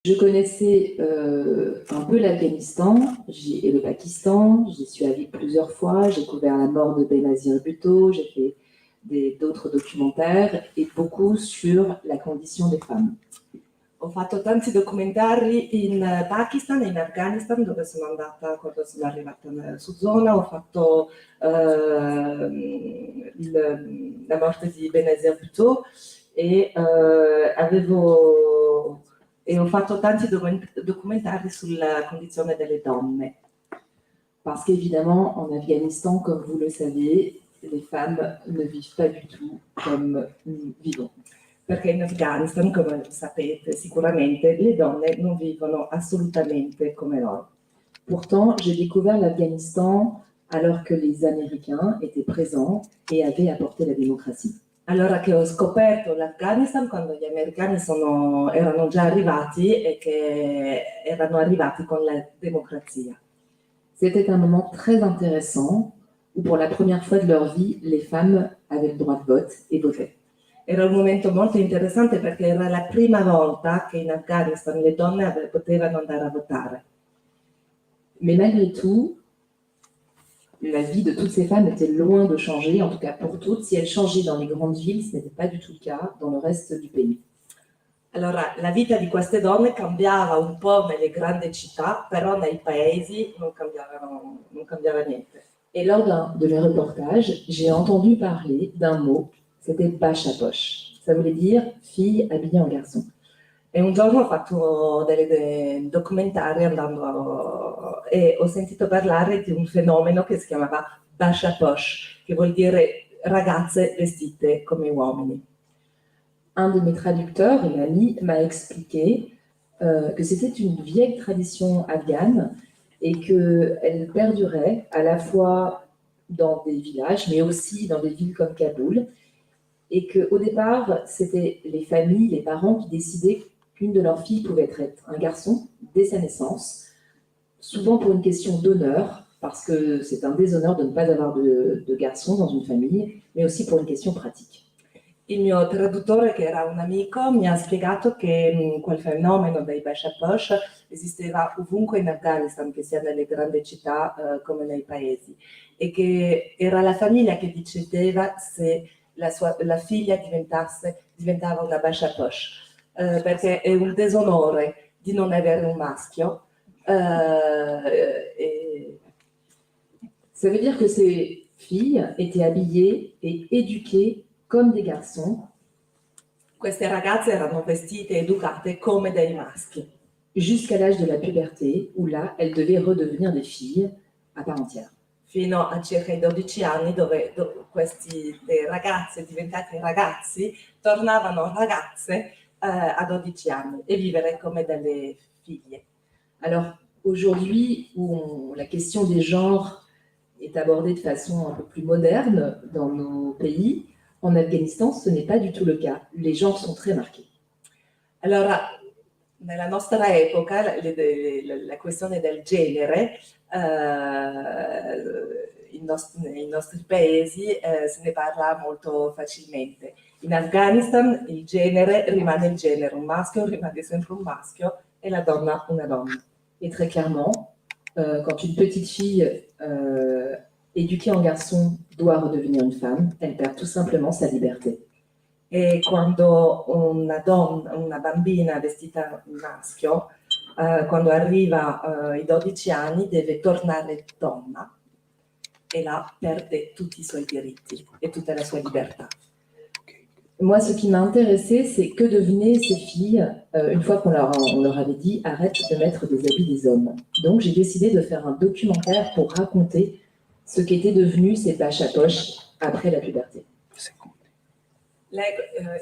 Je connaissais un peu l'Afghanistan et le Pakistan, j'y suis allée plusieurs fois, j'ai couvert la mort de Benazir Bhutto, j'ai fait d'autres documentaires et beaucoup sur la condition des femmes. Ho fatto tanti documentari in Pakistan e in Afghanistan, dove sono andata quando sono arrivata su zona. Ho fatto la morte di Benazir Bhutto e ho fatto tanti documentari sulla condizione delle donne. Parce qu'évidemment, en Afghanistan, comme vous le savez, les femmes ne vivent pas du tout comme nous vivons. Perché in Afghanistan, come sapete sicuramente, le donne non vivono assolutamente come noi. Pourtant, j'ai découvert l'Afghanistan alors que les Américains étaient présents et avaient apporté la démocratie. Allora che ho scoperto l'Afghanistan quando gli americani erano già arrivati e che erano arrivati con la democrazia. C'était un moment très intéressant où pour la première fois de leur vie, les femmes avaient le droit de vote et votaient. Era un momento molto interessante perché era la prima volta che in Afghanistan le donne potevano andare a votare. Mais malgré tout, la vie de toutes ces femmes était loin de changer, en tout cas pour toutes. Si elle changeait dans les grandes villes, ce n'était pas du tout le cas dans le reste du pays. Allora, la vita di queste donne cambiava un po' nelle grandi città, però nei paesi non cambiava niente. Et lors d'un de mes reportages, j'ai entendu parler d'un mot, c'était bacha posh. Ça voulait dire fille habillée en garçon. E un giorno ho fatto dei documentari andando e ho sentito parlare di un fenomeno che si chiamava bacha posh, che vuol dire ragazze vestite come uomini. Un de mes traducteurs et amis m'a expliqué que c'était une vieille tradition afghane et qu'elle perdurait à la fois dans des villages, mais aussi dans des villes comme Kaboul, et qu'au départ, c'était les familles, les parents qui décidaient qu'une de leurs filles pouvait être un garçon dès sa naissance, souvent pour une question d'honneur, parce que c'est un déshonneur de ne pas avoir de garçon dans une famille, mais aussi pour une question pratique. Il mio traduttore, che era un amico, mi ha spiegato che quel fenomeno dei bacha posh esisteva ovunque in Afghanistan, che sia nelle grandi città come nei paesi, e che era la famiglia che decideva se la figlia diventava una bacha posh, perché è un disonore di non avere un maschio. Ça veut dire que ces filles étaient habillées et éduquées comme des garçons. Queste ragazze erano vestite e educate come dei maschi. Jusqu'à l'âge de la puberté, où là, elles devaient redevenir des filles à part entière. Fino a circa i 12 anni, dove queste ragazze diventate ragazzi tornavano ragazze a 12 anni e vivere come delle figlie. Alors aujourd'hui, où la question des genres est abordée de façon un peu plus moderne dans nos pays, en Afghanistan, ce n'est pas du tout le cas. Les genres sont très marqués. Allora, nella nostra epoca, la questione del genere, nei nostri paesi se ne parla molto facilmente. In Afghanistan il genere rimane il genere, un maschio rimane sempre un maschio e la donna una donna. Et très clairement, quand une petite fille éduquée en garçon doit redevenir une femme, elle perd tout simplement sa liberté. E quando una donna, una bambina vestita in maschio, quando arriva ai 12 anni deve tornare donna e là perde tutti i suoi diritti e tutta la sua libertà. Moi, ce qui m'a intéressée, c'est que devenaient ces filles une fois qu'on leur avait dit arrête de mettre des habits des hommes. Donc, j'ai décidé de faire un documentaire pour raconter ce qu'étaient devenues ces bacha posh après la puberté. Lei,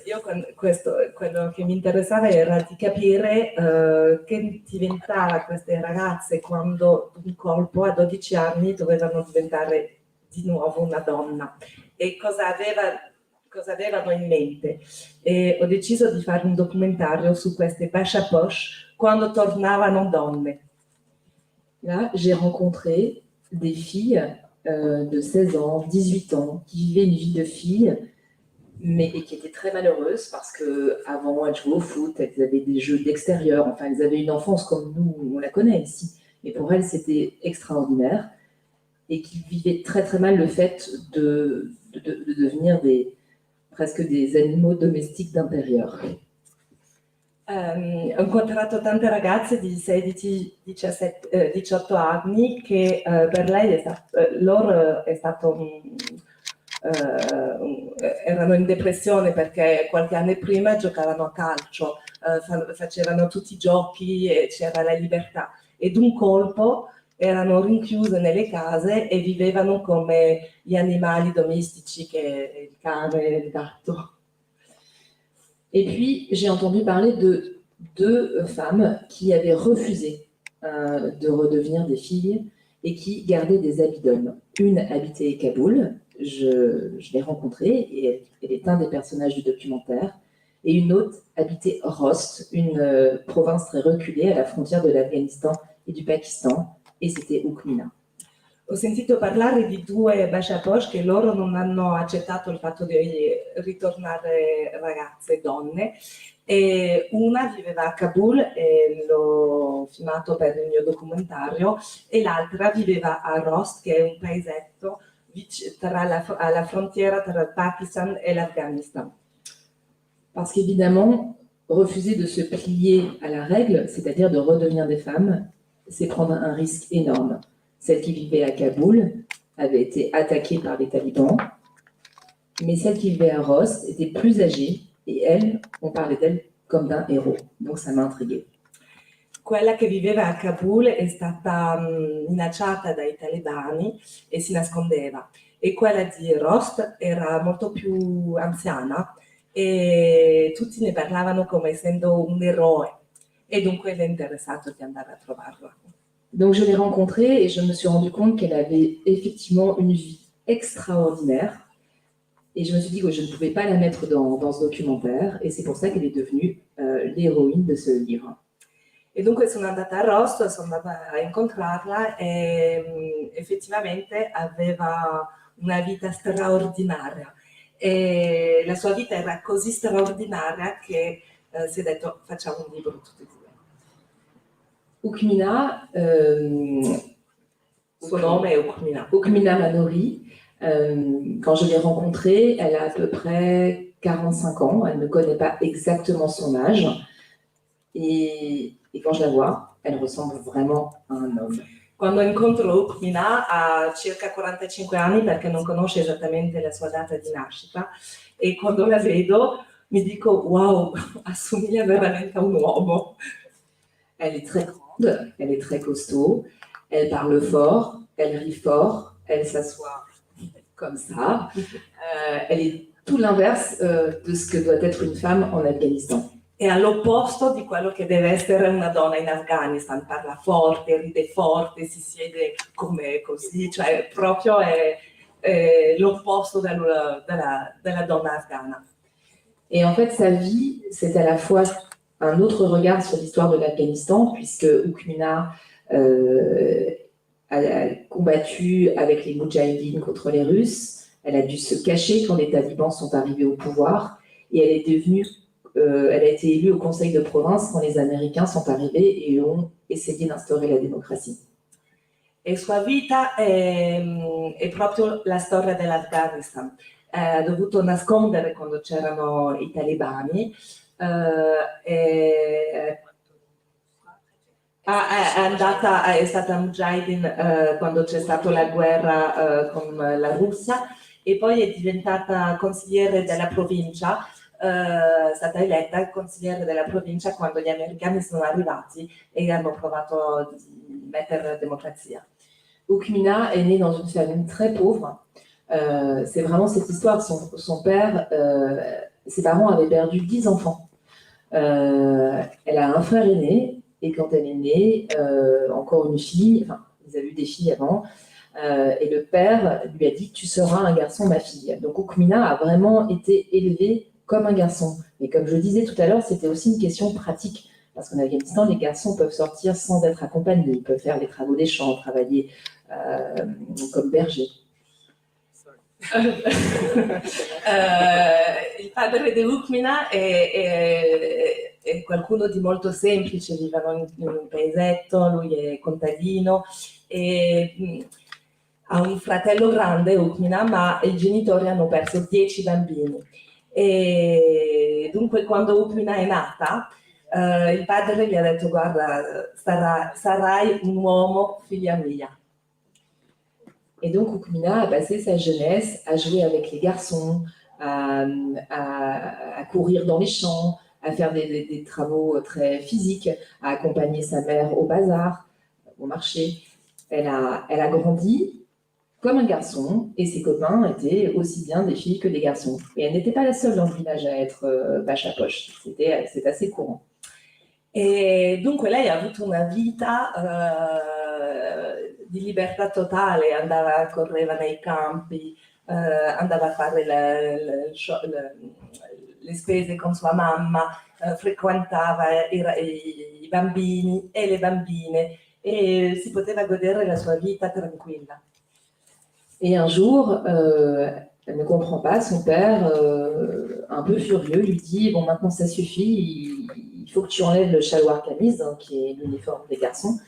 io con questo, quello che mi interessava era di capire che diventava queste ragazze quando d'un colpo a 12 anni dovevano diventare di nuovo una donna e cosa avevano in mente. E ho deciso di fare un documentario su queste bacha posh quando tornavano donne. Là, j'ai rencontré des filles de 16 ans, 18 ans, qui vivaient une vie de fille. Mais et qui étaient très malheureuses parce qu'avant elles jouaient au foot, elles avaient des jeux d'extérieur, enfin elles avaient une enfance comme nous on la connaît ici. Mais pour elles c'était extraordinaire et qui vivaient très très mal le fait de devenir presque des animaux domestiques d'intérieur. Ho incontrato tante ragazze di 16, 17, 18 anni che per lei è loro è stato un, erano in depressione perché qualche anno prima giocavano a calcio, facevano tutti i giochi e c'era la libertà. E d'un colpo erano rinchiuse nelle case e vivevano come gli animali domestici, che il cane e il gatto. Et puis, j'ai entendu parler de deux femmes qui avaient refusé de redevenir des filles et qui gardaient des habits d'hommes. Une habitait Kaboul, je l'ai rencontrée et elle est un des personnages du documentaire. Et une autre habitait Khost, une province très reculée à la frontière de l'Afghanistan et du Pakistan, et c'était Oukmina. Ho sentito parlare di due bacha posh che loro non hanno accettato il fatto di ritornare ragazze, donne, e una viveva a Kabul e l'ho filmato per il mio documentario, e l'altra viveva a Khost, che è un paesetto alla frontiera tra il Pakistan e l'Afghanistan. Parce qu'évidemment, refuser de se plier à la règle, c'est-à-dire de redevenir des femmes, c'est prendre un risque énorme. Celle qui vivait à Kaboul avait été attaquée par les talibans, mais celle qui vivait à Khost était plus âgée et elle, on parlait d'elle comme d'un héros. Donc ça m'a intriguée. Quella che viveva a Kabul è stata minacciata dai talebani e si nascondeva e quella di Khost era molto più anziana e tutti ne parlavano come essendo un eroe e dunque le è interessato di andare a trovarla. Donc je l'ai rencontrée et je me suis rendu compte qu'elle avait effectivement une vie extraordinaire. Et je me suis dit que je ne pouvais pas la mettre dans ce documentaire et c'est pour ça qu'elle est devenue l'héroïne de ce livre. E dunque sono andata a Khost, sono andata a incontrarla e effettivamente aveva una vita straordinaria. E la sua vita era così straordinaria che si è detto: facciamo un libro tutti e due. Oukmina, Il suo nome è Oukmina. Oukmina Manori, quand je l'ai rencontrée, elle a à peu près 45 ans, elle ne connaît pas exactement son âge. Et quand je la vois, elle ressemble vraiment à un homme. Quando incontro Oukmina ha circa 45 anni perché non conosce esattamente la sua data di nascita e quando la vedo mi dico: wow, assomiglia veramente a un uomo. Elle est très grande, elle est très costaud, elle parle fort, elle rit fort, elle s'assoit comme ça. Elle est tout l'inverse de ce que doit être une femme en Afghanistan. È all'opposto di quello che deve essere una donna in Afghanistan, parla forte, ride forte, si siede come così, cioè proprio è l'opposto della donna afghana. Et en fait, sa vie, c'est à la fois un autre regard sur l'histoire de l'Afghanistan, puisque Oukmina a combattu avec les Moudjahidines contre les Russes, elle a dû se cacher quand les talibans sont arrivés au pouvoir, et elle a été élue au conseil de province quand les Américains sont arrivés et ont essayé d'instaurer la démocratie. E sua vita è proprio la storia dell'Afghanistan. Ha dovuto nascondere quando c'erano i talebani. È stata Mujahideen quando c'è stata la guerra con la Russia e poi è diventata consigliere della provincia, è stata eletta consigliere della provincia quando gli americani sono arrivati e hanno provato di mettere la democrazia. Oukmina est née dans une famille très pauvre. C'est vraiment cette histoire. Son père, ses parents avaient perdu 10 enfants. Elle a un frère aîné et quand elle est née, encore une fille, enfin, ils avaient eu des filles avant, et le père lui a dit: Tu seras un garçon, ma fille. Donc Oukmina a vraiment été élevée comme un garçon. Mais comme je disais tout à l'heure, c'était aussi une question pratique. Parce qu'en Afghanistan, les garçons peuvent sortir sans être accompagnés. Ils peuvent faire les travaux des champs, travailler comme bergers. Sorry. Il padre di Ukmina è qualcuno di molto semplice, vivono in un paesetto, lui è contadino e ha un fratello grande, Ukmina, ma i genitori hanno perso 10 bambini. E dunque quando Ukmina è nata, il padre gli ha detto: "Guarda, sarai un uomo, figlia mia." Et donc Ukmina a passé sa jeunesse à jouer avec les garçons, à courir dans les champs, à faire des travaux très physiques, à accompagner sa mère au bazar, au marché. Elle a grandi comme un garçon et ses copains étaient aussi bien des filles que des garçons. Et elle n'était pas la seule dans le village à être bacha posh. C'est assez courant. E dunque lei ha avuto una vita di libertà totale, andava, correva nei campi, andava a fare le spese con sua mamma, frequentava i bambini e le bambine e si poteva godere la sua vita tranquilla. Et un jour, elle ne comprend pas, son père, un peu furieux, lui dit: "Bon, maintenant ça suffit, il faut que tu enlèves le shalwar kameez", hein, qui est l'uniforme des garçons,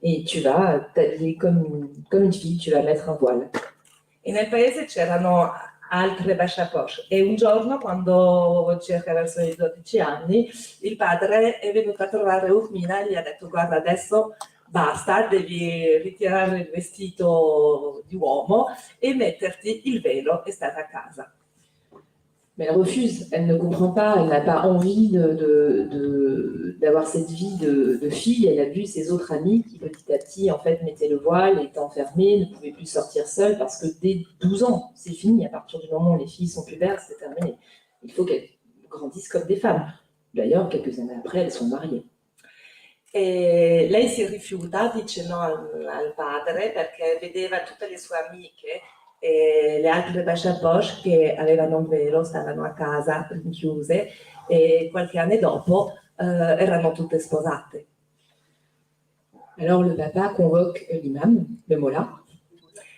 "et tu vas t'habiller comme une fille, tu vas mettre un voile." E nel paese c'erano altre bacha posh e un giorno, quando circa verso i 12 anni, il padre è venuto a trovare Ukmina e gli ha detto: "Guarda, adesso basta, devi ritirare il vestito di uomo e metterti il velo e stare a casa." Mais elle refuse, elle ne comprend pas, elle n'a pas envie d'avoir cette vie de fille. Elle a vu ses autres amies qui petit à petit en fait mettaient le voile, étaient enfermées, ne pouvaient plus sortir seules parce que dès 12 ans, c'est fini. À partir du moment où les filles sont pubères, c'est terminé. Il faut qu'elles grandissent comme des femmes. D'ailleurs, quelques années après, elles sont mariées. E lei si rifiuta, dice no al padre perché vedeva tutte le sue amiche e le altre bacha posh che avevano un velo, stavano a casa rinchiuse e qualche anno dopo erano tutte sposate. Alors le papa convoque l'imam, le mollah.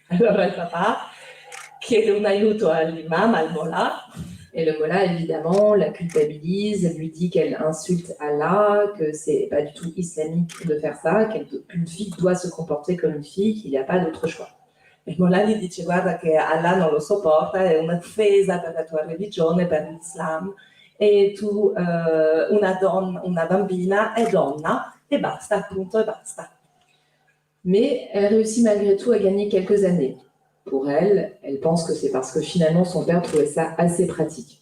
Allora il papà chiede un aiuto all'imam, al mollah. Et le mollah, évidemment, la culpabilise, lui dit qu'elle insulte Allah, que c'est pas du tout islamique de faire ça, qu'une fille doit se comporter comme une fille, qu'il n'y a pas d'autre choix. Il mollah gli dice: "Guarda che Allah non lo sopporta, è un'offesa per la tua religione, per l'Islam, e tu, una donna, una bambina è donna e basta, punto e basta." Mais elle réussit malgré tout à gagner quelques années. Pour elle, elle pense que c'est parce que finalement son père trouvait ça assez pratique.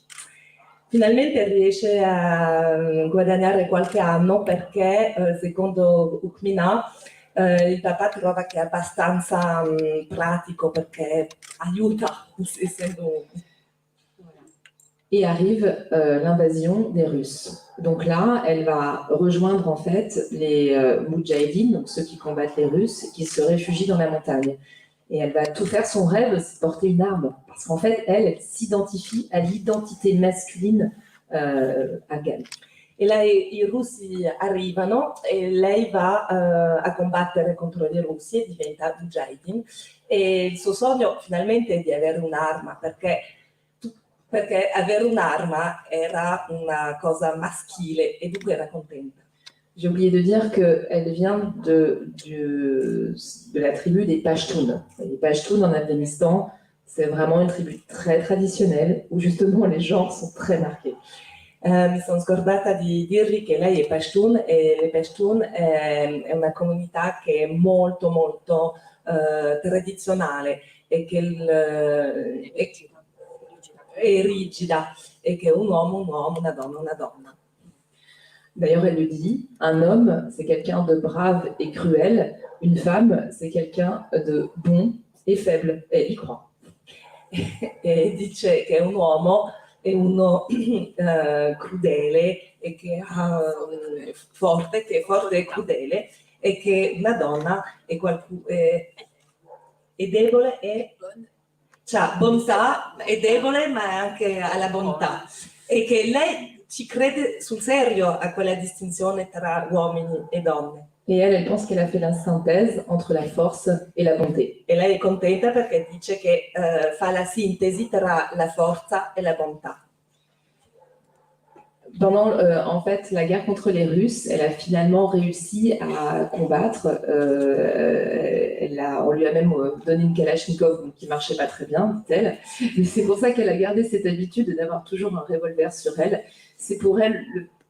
Finalmente riesce a guadagnare qualche anno perché, secondo Ukmina, il papà trova che è abbastanza pratico perché aiuta, essendo Et arrive l'invasion des Russes. Donc là, elle va rejoindre en fait les Moudjahidines, donc ceux qui combattent les Russes, qui se réfugient dans la montagne. Et elle va tout faire. Son rêve, c'est de porter une arme. Parce qu'en fait, elle, elle s'identifie à l'identité masculine afghane. E lei, i russi arrivano e lei va a combattere contro i russi e diventa Mujahideen. E il suo sogno finalmente è di avere un'arma, perché avere un'arma era una cosa maschile e dunque era contenta. J'ai oublié de dire qu'elle vient de la tribu des Pashtuns. Les Pashtuns en Afghanistan, c'est vraiment une tribu très traditionnelle où justement les genres sont très marqués. Mi sono scordata di dirvi che lei è Pashtun e le Pashtun è una comunità che è molto molto tradizionale e che è rigida e che un uomo un uomo, una donna una donna. D'ailleurs, elle le dit, un homme, c'est quelqu'un de brave et cruel, une femme, c'est quelqu'un de bon et faible, et elle y croit. E dice che un uomo è uno crudele e che ha, forte, che è forte e crudele, e che una donna è debole e cioè, bontà, è debole ma è anche alla bontà. E che lei ci crede sul serio a quella distinzione tra uomini e donne. Et elle, elle pense qu'elle a fait la synthèse entre la force et la bonté. E lei è contenta perché dice che fa la sintesi tra la forza e la bontà. Pendant en fait, la guerre contre les Russes, elle a finalement réussi à combattre. On lui a même donné une Kalachnikov, donc, qui marchait pas très bien, dit-elle. Mais c'est pour ça qu'elle a gardé cette habitude d'avoir toujours un revolver sur elle. C'est pour elle,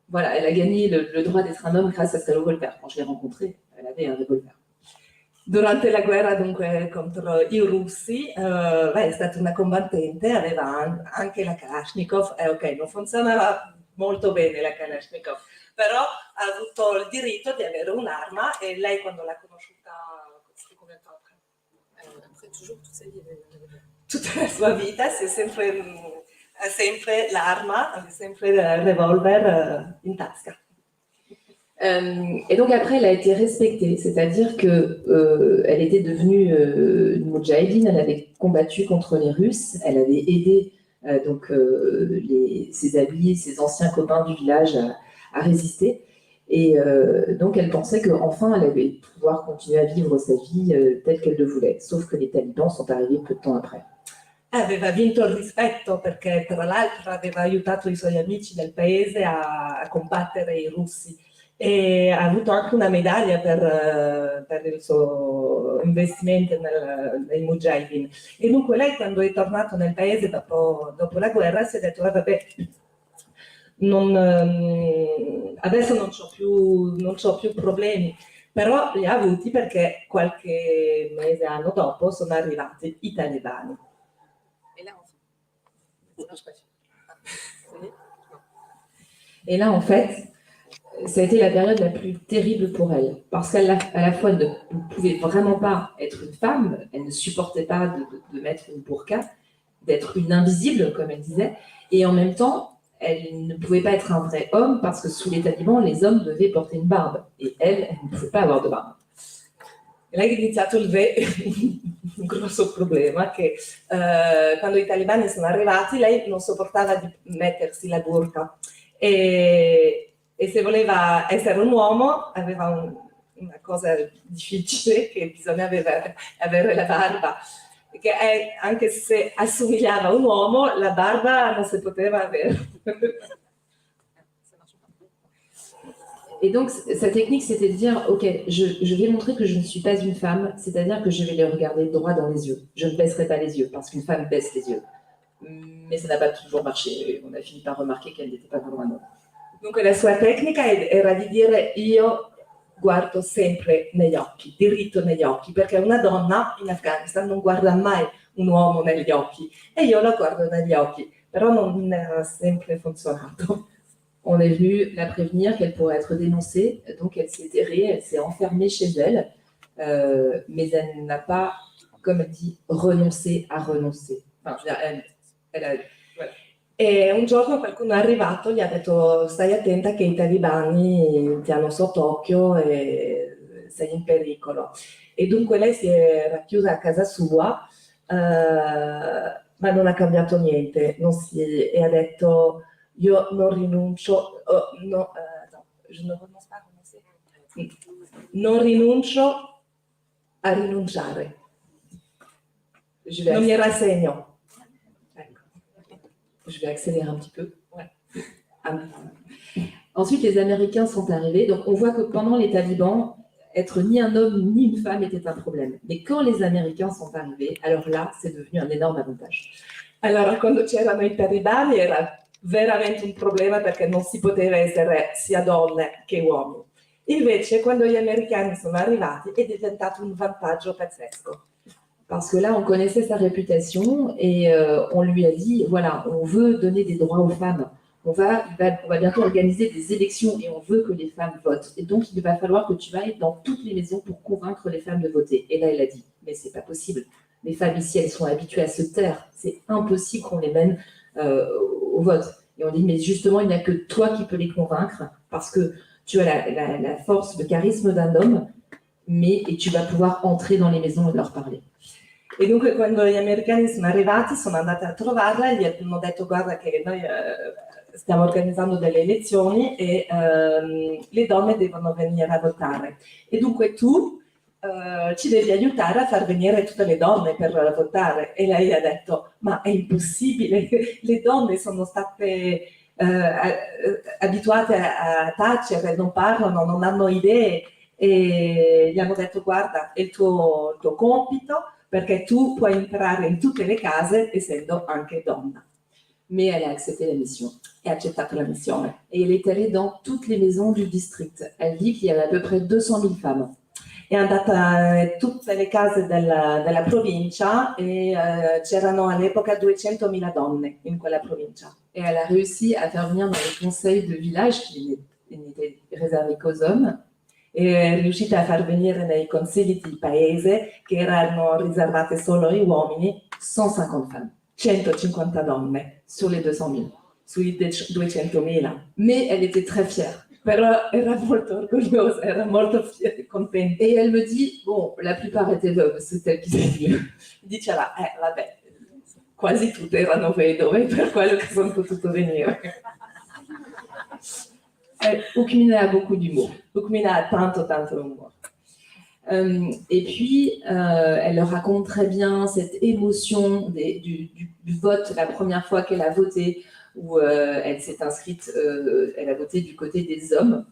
voilà, elle a gagné le droit d'être un homme grâce à ce revolver. Quand je l'ai rencontrée, elle avait un revolver. Durante la guerra dunque contro i russi, beh, è stata una combattente, aveva anche la Kalashnikov, e ok, non funzionava molto bene la Kalashnikov, però ha avuto il diritto di avere un'arma e lei quando l'ha conosciuta, Après, toujours toute sa vie, elle avait un revolver. Tutta la sua vita si è sempre, ha sempre l'arma, ha sempre il revolver in tasca. Et donc après, elle a été respectée, c'est-à-dire que elle était devenue une moudjahidine, elle avait combattu contre les Russes, elle avait aidé donc ses amis, ses anciens copains du village à résister. Et donc elle pensait qu'enfin elle allait pouvoir continuer à vivre sa vie telle qu'elle le voulait. Sauf que les talibans sont arrivés peu de temps après. Aveva vinto il rispetto perché tra l'altro aveva aiutato i suoi amici del paese a combattere i russi e ha avuto anche una medaglia per il suo investimento nei Mujahideen. E dunque lei quando è tornato nel paese dopo la guerra si è detto: "Ah, vabbè, adesso non c'ho più problemi", però li ha avuti perché qualche mese, anno dopo sono arrivati i talebani. Et là, enfin, ça marche pas. Ah, ça y est. Et là, en fait, ça a été la période la plus terrible pour elle, parce qu'elle, à la fois, ne pouvait vraiment pas être une femme, elle ne supportait pas de mettre une burqa, d'être une invisible, comme elle disait, et en même temps, elle ne pouvait pas être un vrai homme, parce que sous les talibans, les hommes devaient porter une barbe, et elle, elle ne pouvait pas avoir de barbe. E lei ha iniziato un grosso problema che quando i talebani sono arrivati lei non sopportava di mettersi la burqa e se voleva essere un uomo aveva una cosa difficile che bisogna avere la barba, che anche se assomigliava a un uomo la barba non si poteva avere. Ça marche pas. Et donc, sa technique, c'était de dire, OK, je vais montrer que je ne suis pas une femme, c'est-à-dire que je vais les regarder droit dans les yeux. Je ne baisserai pas les yeux, parce qu'une femme baisse les yeux. Mais ça n'a pas toujours marché. On a fini par remarquer qu'elle n'était pas vraiment un homme. Dunque la sua tecnica era di dire: io guardo sempre negli occhi, diritto negli occhi, perché una donna in Afghanistan non guarda mai un uomo negli occhi e io la guardo negli occhi, però non ha sempre funzionato. On est venu la prévenir qu'elle pourrait être dénoncée, donc elle s'est terrée, elle s'est enfermée chez elle, mais elle n'a pas, comme elle dit, renoncé à renoncer. Enfin, je veux dire, elle a, voilà. E un giorno qualcuno è arrivato e gli ha detto: stai attenta che i talibani ti hanno sott'occhio e sei in pericolo. E dunque lei si è racchiusa a casa sua, ma non ha cambiato niente, non si, e ha detto: io non rinuncio, oh, no, no, je ne renonce pas à renoncer. Non rinuncio a rinunciare. Je vais Non mi rassegno. Ecco. Je vais accélérer un petit peu. Ouais. Ah. Ensuite, les Américains sont arrivés. Donc, on voit que pendant les talibans, être ni un homme ni une femme était un problème. Mais quand les Américains sont arrivés, alors là, c'est devenu un énorme avantage. Allora, quando c'erano i talibani era veramente un problema perché non si poteva essere sia donne che uomini. Invece, quando gli americani sono arrivati, è diventato un vantaggio pazzesco. Parce que là, on connaissait sa réputation et on lui a dit, voilà, on veut donner des droits aux femmes. On va bientôt organiser des élections et on veut que les femmes votent. Et donc, il va falloir que tu ailles dans toutes les maisons pour convaincre les femmes de voter. Et là, elle a dit, mais c'est pas possible. Les femmes ici, elles sont habituées à se taire. C'est impossible qu'on les mène au vote. Et on dit, mais justement, il n'y a que toi qui peux les convaincre parce que tu as la force, le charisme d'un homme, mais et tu vas pouvoir entrer dans les maisons et leur parler. E dunque quando gli americani sono arrivati, sono andati a trovarla e gli hanno detto: guarda che noi Stiamo organizzando delle elezioni e le donne devono venire a votare. E dunque tu ci devi aiutare a far venire tutte le donne per votare. E lei ha detto, ma è impossibile, le donne sono state abituate a tacere, non parlano, non hanno idee. E gli hanno detto, guarda, è il tuo compito perché tu puoi entrare in tutte le case essendo anche donna. Mais elle a accepté la mission. E ha accettato la missione. Et elle est allée dans toutes les maisons du district. Elle dit qu'il y avait à peu près 200 000 femmes. È andata in tutte le case della provincia e c'erano all'epoca 200.000 donne in quella provincia. Et elle a réussi à faire venir dans les conseils de village, qui n'étaient réservés qu'aux hommes, E è riuscita a far venire nei consigli di paese, che erano riservate solo agli uomini, 150 femmes 150 donne sur les 200 000. Sui 200.000. Mais elle était très fière. Però era molto orgogliosa, era molto contenta. Et elle me dit, bon, la plupart étaient veuves, c'est elles qui sont venues. Diceva, vabbè, quasi tutte erano vedove, per quello che sono potuto venire. Ukmina a beaucoup d'humour. Ukmina ha tanto tanto umore. Et puis, elle leur raconte très bien cette émotion du vote, la première fois qu'elle a voté, où elle s'est inscrite, elle a voté du côté des hommes.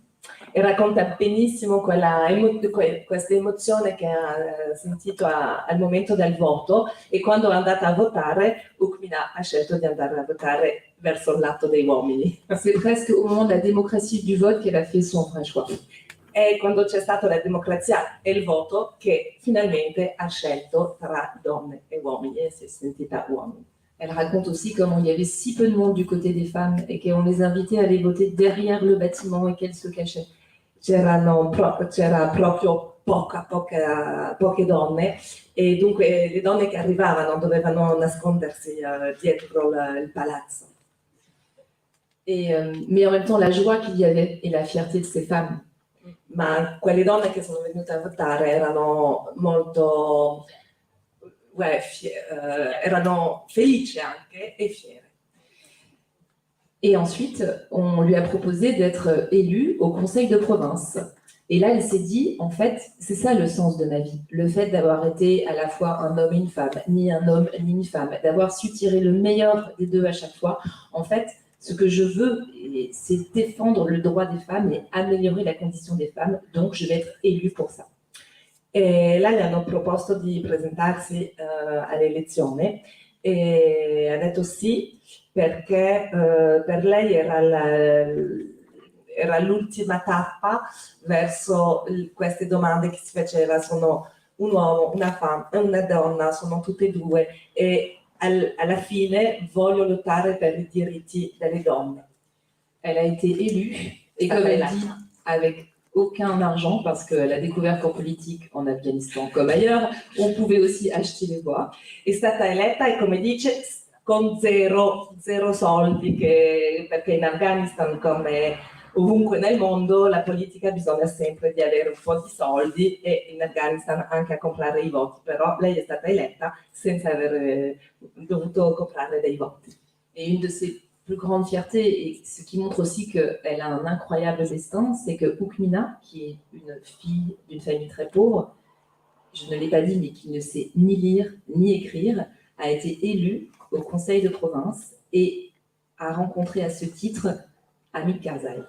E racconta benissimo questa emozione che ha sentito al momento del voto e quando è andata a votare, Ukmina ha scelto di andare a votare verso il lato dei uomini. C'est presque au moment de la démocratie du vote qu'elle a fait son vrai choix. È quando c'è stata la democrazia e il voto che finalmente ha scelto tra donne e uomini e si è sentita uomo. Elle raconte aussi comment il y avait si peu de monde du côté des femmes et qu'on les invitait à aller voter derrière le bâtiment et qu'elles se cachaient. C'era proprio poche donne e dunque le donne che arrivavano dovevano nascondersi dietro il palazzo. Mais en même temps, la joie qu'il y avait et la fierté de ces femmes. Ma quelle donne che sono venute a votare erano molto, ouais, erano felici anche e fiere. Et ensuite, on lui a proposé d'être élue au conseil de province. Et là, elle s'est dit, en fait, c'est ça le sens de ma vie. Le fait d'avoir été à la fois un homme et une femme, ni un homme ni une femme, d'avoir su tirer le meilleur des deux à chaque fois. En fait, ce que je veux, c'est défendre le droit des femmes et améliorer la condition des femmes. Donc, je vais être élue pour ça. E là le hanno proposto di presentarsi all'elezione e ha detto sì perché per lei era l'ultima tappa verso queste domande che si faceva: sono un uomo, una femme, una donna, sono tutte e due e alla fine voglio lottare per i diritti delle donne. Elle a été élue et comme elle dit, avec aucun argent, parce qu'elle a découvert qu'en politique, en Afghanistan comme ailleurs, on pouvait aussi acheter les voix. È stata eletta e come dice con zero soldi, perché in Afghanistan come ovunque nel mondo la politica bisogna sempre di avere un po' di soldi e in Afghanistan anche a comprare i voti, però lei è stata eletta senza aver dovuto comprare dei voti. Et une de ses plus grandes fiertés, et ce qui montre aussi qu'elle a un incroyable destin, c'est que Ukmina, qui est une fille d'une famille très pauvre, je ne l'ai pas dit, mais qui ne sait ni lire ni écrire, a été élue au conseil de province et a rencontré à ce titre Hamid Karzai.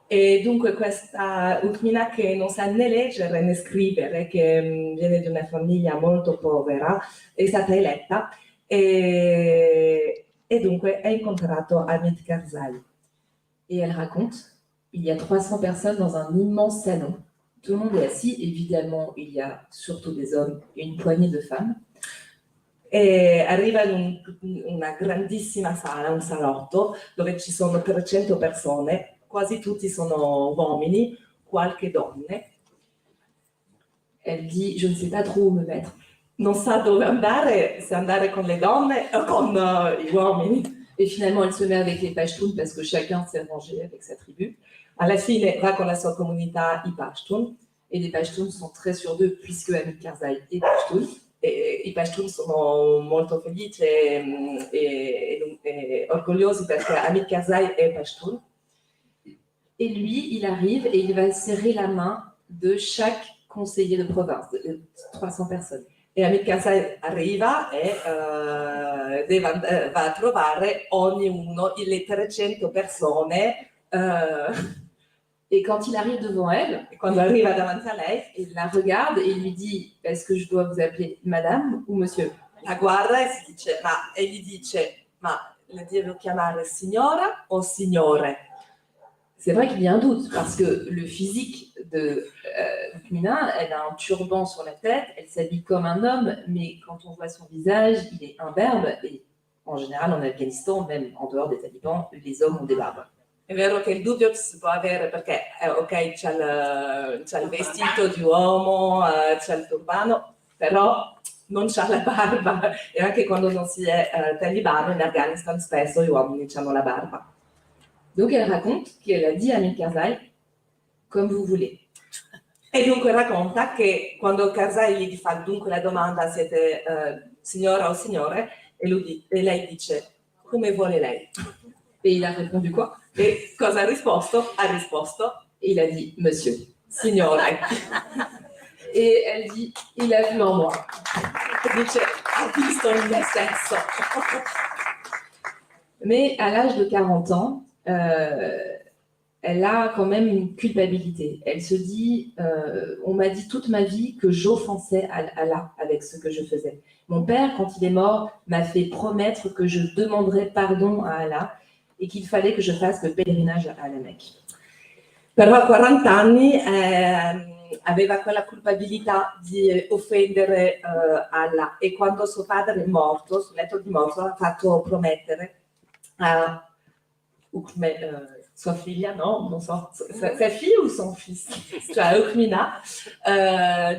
E dunque questa Ukmina che non sa né leggere né scrivere, che viene di una famiglia molto povera, è stata eletta e dunque ha incontrato Hamid Karzai. Et elle raconte, il y a 300 personnes dans un immense salon. Tout le monde est assis, évidemment, il y a surtout des hommes et une poignée de femmes. E arriva in una grandissima sala, un salotto, dove ci sono 300 persone, quasi tutti sono uomini, qualche donne. Elle dit, je ne sais pas trop où me mettre. Non sa dove andare, se andare con le donne o con gli uomini. Et finalement, elle se met avec les Pashtuns parce que chacun s'est rangé avec sa tribu. Alla fine va con la sua comunità, i Pashtun. Et les Pashtuns sont très sûrs d'eux puisque Hamid Karzai est Pashtun. E i Pashtun sono molto felici e orgogliosi perché Hamid Karzai è Pashtun. Et lui, il arrive et il va serrer la main de chaque conseiller de province, de 300 personnes. E Hamid Karzai arriva e va a trovare ognuno, le 300 persone. Et quand il arrive devant elle, e quando arriva davanti a lei, il la regarde et il lui dit: Est-ce que je dois vous appeler madame ou monsieur? La guarda e, si dice, ma, e gli dice: Ma la devo chiamare signora o signore? C'est vrai qu'il y a un doute, parce que le physique de Mina, elle a un turban sur la tête, elle s'habille comme un homme, mais quand on voit son visage, il est imberbe, et en général en Afghanistan, même en dehors des talibans, les hommes ont des barbes. È vero che il dubbio si può avere perché, ok, c'ha il vestito di uomo, c'ha il turbano, però non c'ha la barba. E anche quando non si è talibano in Afghanistan spesso gli uomini hanno la barba. Donc elle raconte qu'elle a dit à Hamid Karzai, comme vous voulez. E dunque racconta che quando Karzai gli fa dunque la domanda siete signora o signore, e lei dice come vuole lei. Et il a répondu quoi? E cosa ha risposto? Ha risposto Il a dit monsieur. Signore. Et elle dit il a vu en moi. Dice ha visto in me stesso. Mais à l'âge de 40 ans, elle a quand même une culpabilité. Elle se dit, on m'a dit toute ma vie que j'offensais Allah avec ce que je faisais. Mon père, quand il est mort, m'a fait promettre que je demanderais pardon à Allah et qu'il fallait que je fasse le pèlerinage à la Mecque. Però a 40 anni aveva quella culpabilità di offendere Allah e quando suo padre è morto, sul letto di morte, ha fatto promettere a Ukme, sua figlia, no? Non so, sa figlia o son fils, cioè Ukmina,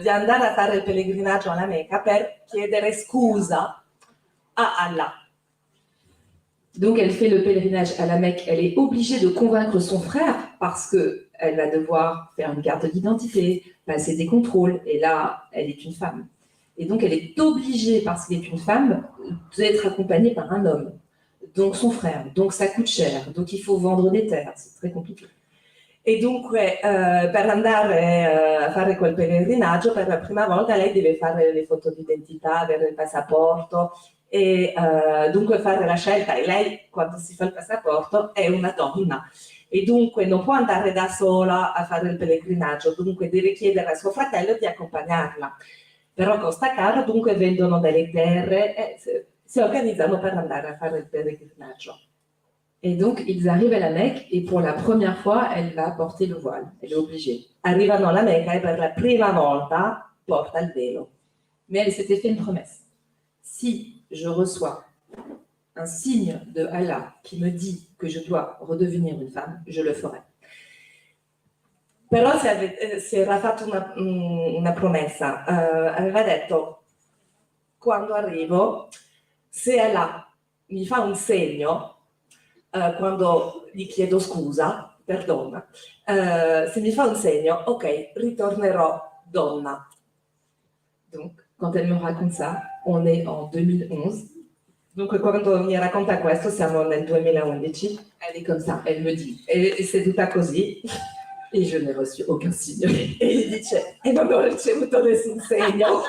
di andare a fare il pellegrinaggio alla Mecca per chiedere scusa a Allah. Donc elle fait le pèlerinage à la Mecque, elle est obligée de convaincre son frère parce que elle va devoir faire une carte d'identité, passer des contrôles, et là, elle est une femme. Et donc elle est obligée, parce qu'elle est une femme, d'être accompagnée par un homme, donc son frère, donc ça coûte cher, donc il faut vendre des terres, c'est très compliqué. E dunque per andare a fare quel pellegrinaggio per la prima volta lei deve fare le foto d'identità, avere il passaporto e dunque fare la scelta. E lei quando si fa il passaporto è una donna e dunque non può andare da sola a fare il pellegrinaggio, dunque deve chiedere a suo fratello di accompagnarla. Però costa caro, dunque vendono delle terre e si organizzano per andare a fare il pellegrinaggio. Et donc, ils arrivent à la Mecque et pour la première fois, elle va porter le voile. Elle est obligée. Arrivano alla Mecca e per la prima volta porta il velo. Mais elle s'était fait une promesse. Si je reçois un signe de Allah qui me dit que je dois redevenir une femme, je le ferai. Però si era fatta una promessa. Aveva detto, quando arrivo, se Allah mi fa un segno, quando gli chiedo scusa, perdona, se mi fa un segno, ok, ritornerò donna. Donc, quand elle me raconte ça, on est en 2011. Dunque, quando mi racconta questo, siamo nel 2011. Elle est comme ça, elle me dit. È seduta così. Et je n'ai reçu aucun signe. E gli dice, e non ho ricevuto nessun segno.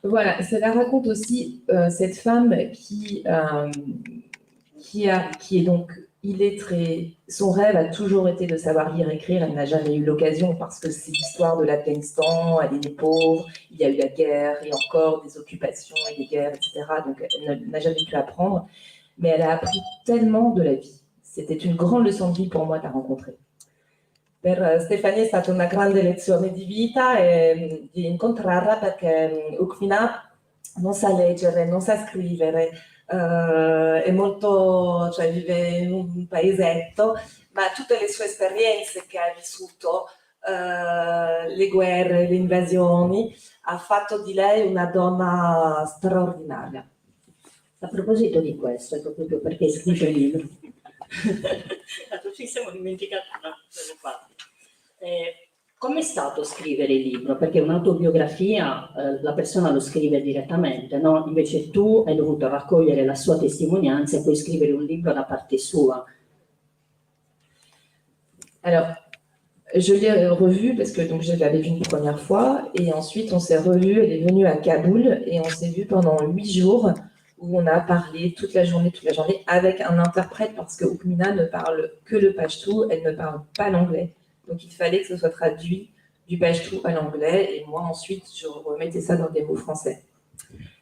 Voilà, cela raconte aussi cette femme qui est donc illettrée. Son rêve a toujours été de savoir lire et écrire. Elle n'a jamais eu l'occasion parce que c'est l'histoire de l'Afghanistan, elle est née pauvre, il y a eu la guerre et encore des occupations et des guerres, etc. Donc elle n'a jamais pu apprendre. Mais elle a appris tellement de la vie. C'était une grande leçon de vie pour moi de la rencontrer. Per Stefania è stata una grande lezione di vita e di incontrarla perché Ukmina non sa leggere, non sa scrivere, è molto, cioè vive in un paesetto, ma tutte le sue esperienze che ha vissuto, le guerre, le invasioni, ha fatto di lei una donna straordinaria. A proposito di questo, ecco proprio perché scrive il libro. Tanto ci siamo dimenticati una cosa qua. Com'è stato scrivere il libro? Perché un'autobiografia la persona lo scrive direttamente, no? Invece tu hai dovuto raccogliere la sua testimonianza e poi scrivere un libro da parte sua. Alors, je l'ai revue parce que donc, je l'avais vue une première fois et ensuite on s'est revu, elle est venue à Kaboul et on s'est vu pendant 8 jours où on a parlé toute la journée avec un interprète parce que Oukmina ne parle que le pachtou, elle ne parle pas l'anglais. Donc il fallait que ce soit traduit du pachtou à l'anglais et moi ensuite je remettais ça dans des mots français.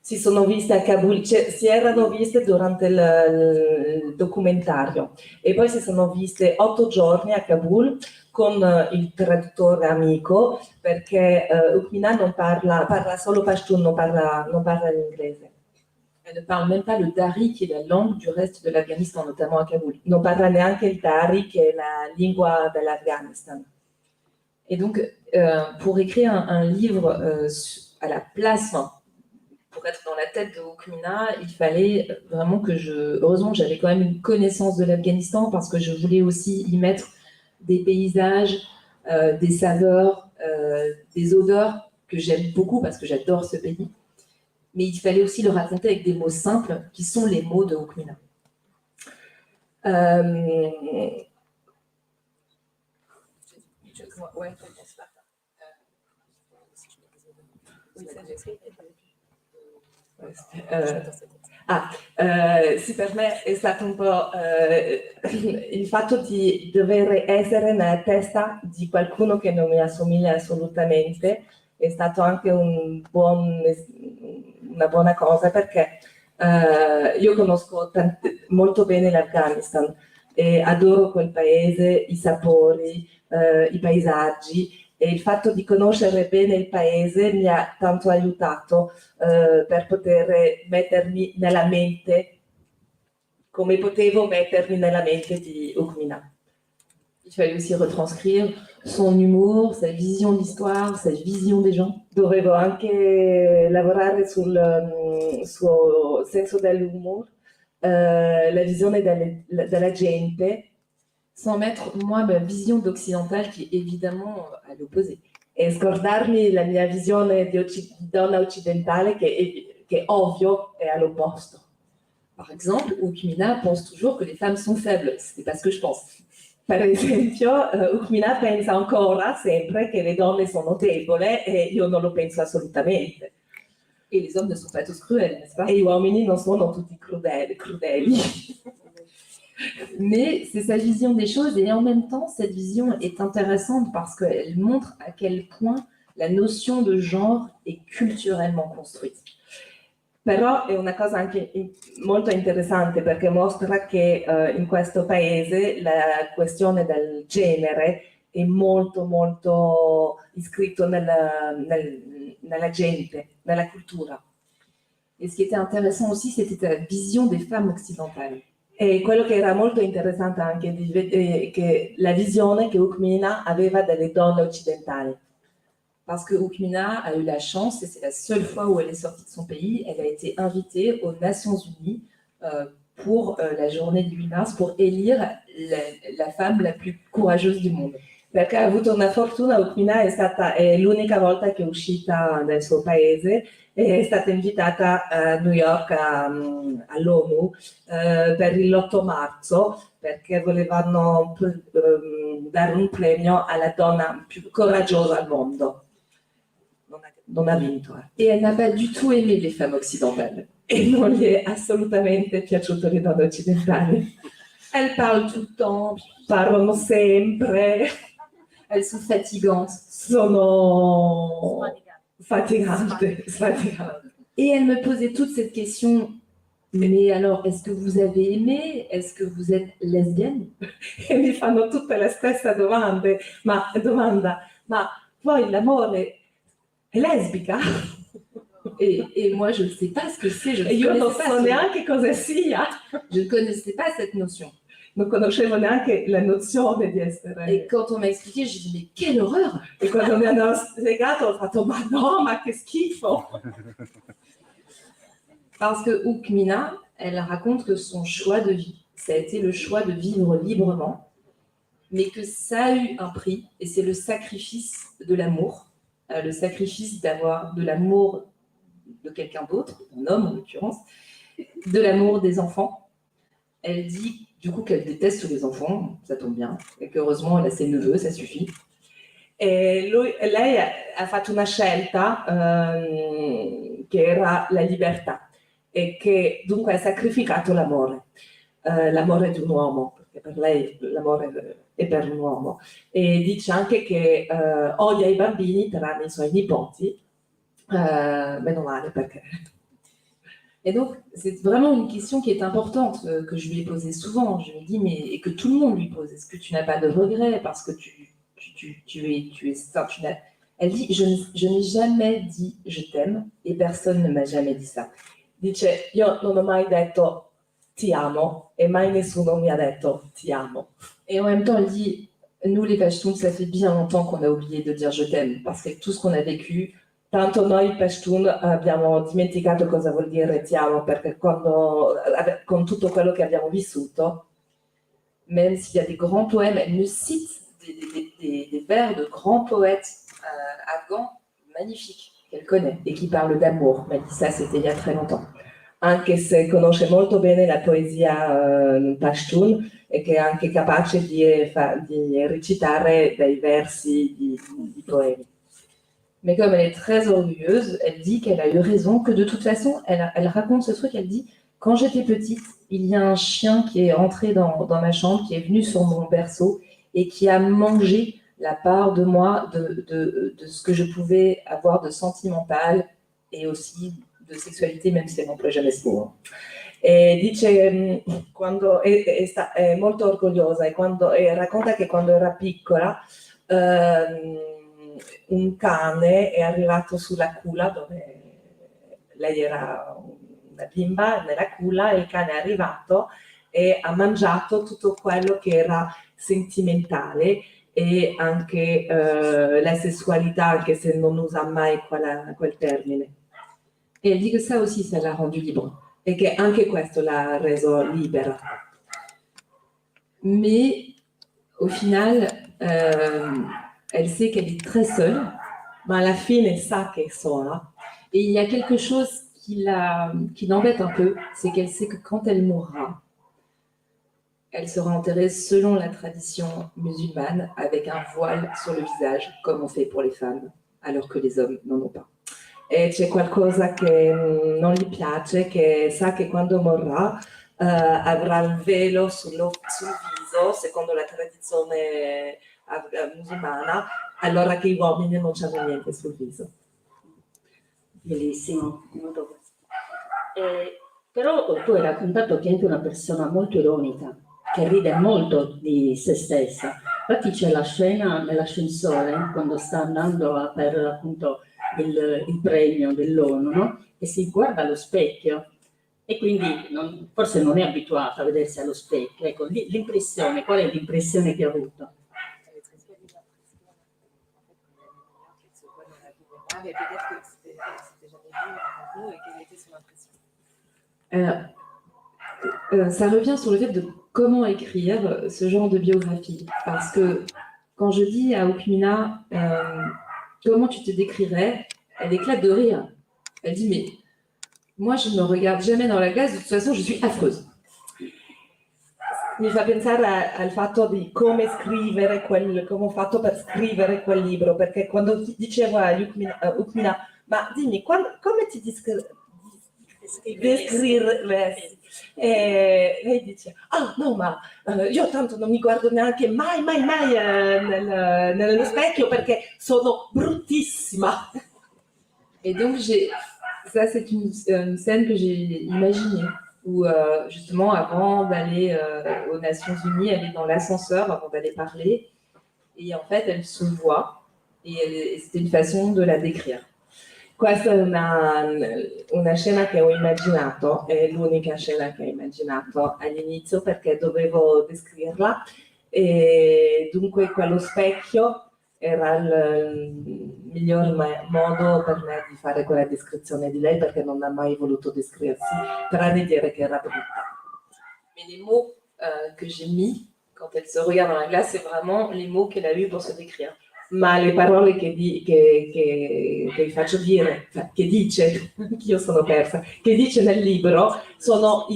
Si sono viste a Kabul, cioè, si erano viste durante il documentario e poi si sono viste 8 giorni a Kabul con il traduttore amico perché Ukmina non parla, parla solo Pashtun, non parla l'inglese. Elle ne parle même pas le dari, qui est la langue du reste de l'Afghanistan, notamment à Kaboul. Non parla neanche il Dari, che è la lingua dell'Afghanistan. Et donc, pour écrire un livre à la place, enfin, pour être dans la tête de Oukmina, il fallait vraiment que je... Heureusement, j'avais quand même une connaissance de l'Afghanistan parce que je voulais aussi y mettre des paysages, des saveurs, des odeurs que j'aime beaucoup parce que j'adore ce pays. Mais il fallait aussi le raconter avec des mots simples qui sont les mots de Oukmina. Ouais. Oui, ça, j'ai Ah, sì, per me è stato un po' il fatto di dover essere nella testa di qualcuno che non mi assomiglia assolutamente è stato anche una buona cosa perché io conosco molto bene l'Afghanistan e adoro quel paese, i sapori, i paesaggi e il fatto di conoscere bene il paese mi ha tanto aiutato per poter mettermi nella mente come potevo mettermi nella mente di Ukmina. Il fallait aussi retranscrire son humour, sa vision de l'histoire, sa vision des gens. Dovevo anche lavorare sul suo senso dell'umore, la visione della gente, sans mettre moi ma vision d'occidental qui est évidemment à l'opposé. E scordarmi la mia visione di donna occidentale che ovvio è all'opposto. Par exemple, Oukmina pense toujours que les femmes sont faibles. Ce n'est pas ce que je pense. Per esempio, Ukmina pensa ancora sempre che le donne sono deboli e io non lo penso assolutamente. Et les hommes ne sont pas tous cruels, n'est-ce pas? E gli uomini non sono tutti crudeli. crudeli. Mais c'est sa vision des choses et en même temps, cette vision est intéressante parce qu'elle montre à quel point la notion de genre est culturellement construite. Però è una cosa anche molto interessante perché mostra che in questo paese la questione del genere è molto molto iscritto nella gente, nella cultura. Et ce qui était intéressant aussi, c'était ta vision des femmes occidentales. E quello che era molto interessante anche di vedere che la visione che Ukmina aveva delle donne occidentali. Parce que Oukmina a eu la chance, et c'est la seule fois où elle est sortie de son pays, elle a été invitée aux Nations Unies pour la journée du 8 mars pour élire la femme la plus courageuse du monde. Perché ha avuto una fortuna, Ukmina è l'unica volta che è uscita dal suo paese e è stata invitata a New York all'ONU per l'8 marzo perché volevano dare un premio alla donna più coraggiosa al mondo. Non ha vinto. Et elle n'a pas du tout aimé les femmes occidentales. E non gli è assolutamente piaciuto le donne occidentali. Elles parlent tout le temps, Parlano sempre, elles sont fatigantes. Sono fatiganti, sfatiganti. Et elle me posait toute cette question, mais alors, est-ce que vous avez aimé? Est-ce que vous êtes lesbienne? E mi fanno tutte le stesse domande, ma domanda, ma poi l'amore è lesbica? Et moi, je ne sais pas ce que c'est, je ne E io non connaissais pas so neanche cosa sia, je ne connaissais pas cette notion. Non conoscevo neanche la nozione di essere. Et quand on m'a expliqué, j'ai dit, mais quelle horreur! E quando mi hanno spiegato ho fatto, ma no, ma che schifo! Parce que Oukmina, elle raconte que son choix de vie, ça a été le choix de vivre librement. Mais que ça a eu un prix, et c'est le sacrifice de l'amour, le sacrifice d'avoir de l'amour de quelqu'un d'autre, un homme en l'occurrence, de l'amour des enfants. Elle dit du coup qu'elle déteste les enfants, ça tombe bien, et qu'heureusement elle a ses neveux, ça suffit. E lei ha fatto una scelta che era la libertà e che dunque ha sacrificato l'amore, l'amore di un uomo, perché per lei l'amore è per un uomo. E dice anche che odia i bambini tranne i suoi nipoti, meno male perché. Et donc, c'est vraiment une question qui est importante, que je lui ai posée souvent. Je lui dis, mais, et que tout le monde lui pose, est-ce que tu n'as pas de regrets parce que tu es ça, tu n'as. Elle dit, je n'ai jamais dit je t'aime et personne ne m'a jamais dit ça. Dice, io non ho mai detto ti amo e mai nessuno mi ha detto ti amo. Et en même temps, elle dit, nous les Pashtuns, ça fait bien longtemps qu'on a oublié de dire je t'aime parce que tout ce qu'on a vécu, Tanto noi Pashtun abbiamo dimenticato cosa vuol dire ti amo perché con tutto quello che abbiamo vissuto, même s'il y a des grands poèmes, elle nous cite des vers de grands poètes afghans magnifiques qu'elle connaît et qui parlent d'amour. Elle dit ça, c'était il y a très longtemps. Anche se conosce molto bene la poesia Pashtun e che è anche capace di recitare dei versi di poemi. Mais comme elle est très orgueilleuse, elle dit qu'elle a eu raison, que de toute façon, elle raconte ce truc, elle dit, quand j'étais petite, il y a un chien qui est rentré dans ma chambre, qui est venu sur mon berceau et qui a mangé la part de moi, de ce que je pouvais avoir de sentimental et aussi de sexualité, même si elle n'emploie jamais ce mot, hein. E dice, quando è molto orgogliosa e racconta che quando era piccola un cane è arrivato sulla culla dove lei era una bimba, nella culla, e il cane è arrivato e ha mangiato tutto quello che era sentimentale e anche la sessualità, anche se non usa mai quel termine. Et elle dit que ça aussi, ça l'a rendue libre. E che anche questo l'ha reso libera. Mais au final, elle sait qu'elle est très seule. Ma alla fine sa che è sola. Et il y a quelque chose qui l'embête un peu, c'est qu'elle sait que quand elle mourra, elle sera enterrée selon la tradition musulmane, avec un voile sur le visage, comme on fait pour les femmes, alors que les hommes n'en ont pas. E c'è qualcosa che non gli piace, che sa che quando morrà avrà il velo sul viso, secondo la tradizione musulmana, allora che gli uomini non c'hanno niente sul viso. Bellissimo, molto questo. Però tu hai raccontato che è anche una persona molto ironica, che ride molto di se stessa. Infatti c'è la scena nell'ascensore, quando sta andando per appunto il premio dell'ONU, no? E si guarda allo specchio e quindi forse non è abituata a vedersi allo specchio. Ecco, l'impressione, qual è l'impressione che ha avuto? Mais peut-être que c'était jamais vu, raconte-nous, et quelle était son impression. Ça revient sur le fait de comment écrire ce genre de biographie. Parce que quand je dis à Hukmina, comment tu te décrirais, elle éclate de rire. Elle dit, mais moi, je ne me regarde jamais dans la glace, de toute façon, je suis affreuse. Mi fa pensare al fatto di come scrivere quel, come ho fatto per scrivere quel libro, perché quando ti dicevo a Hukmina, ma dimmi, come ti descriveresti? E lei dice, ah no, ma io tanto non mi guardo neanche mai, mai, mai nello specchio perché sono bruttissima. Et donc, ça, c'est une scène que j'ai imaginée, où justement, avant d'aller aux Nations Unies, elle est dans l'ascenseur avant d'aller parler, et en fait, elle se voit, et c'était une façon de la décrire. Questa è una scena che ho immaginato, è l'unica scena che ho immaginato all'inizio perché dovevo descriverla e dunque quello specchio era il miglior modo per me di fare quella descrizione di lei perché non ha mai voluto descriversi, tranne dire che era brutta. Mais les mots que j'ai mis quand Quand elle se regarde dans la glace, c'est vraiment les mots qu'elle a eus pour se décrire. Ma le parole che, di, che, che faccio dire, cioè, che dice, anch'io sono persa, che dice nel libro, sono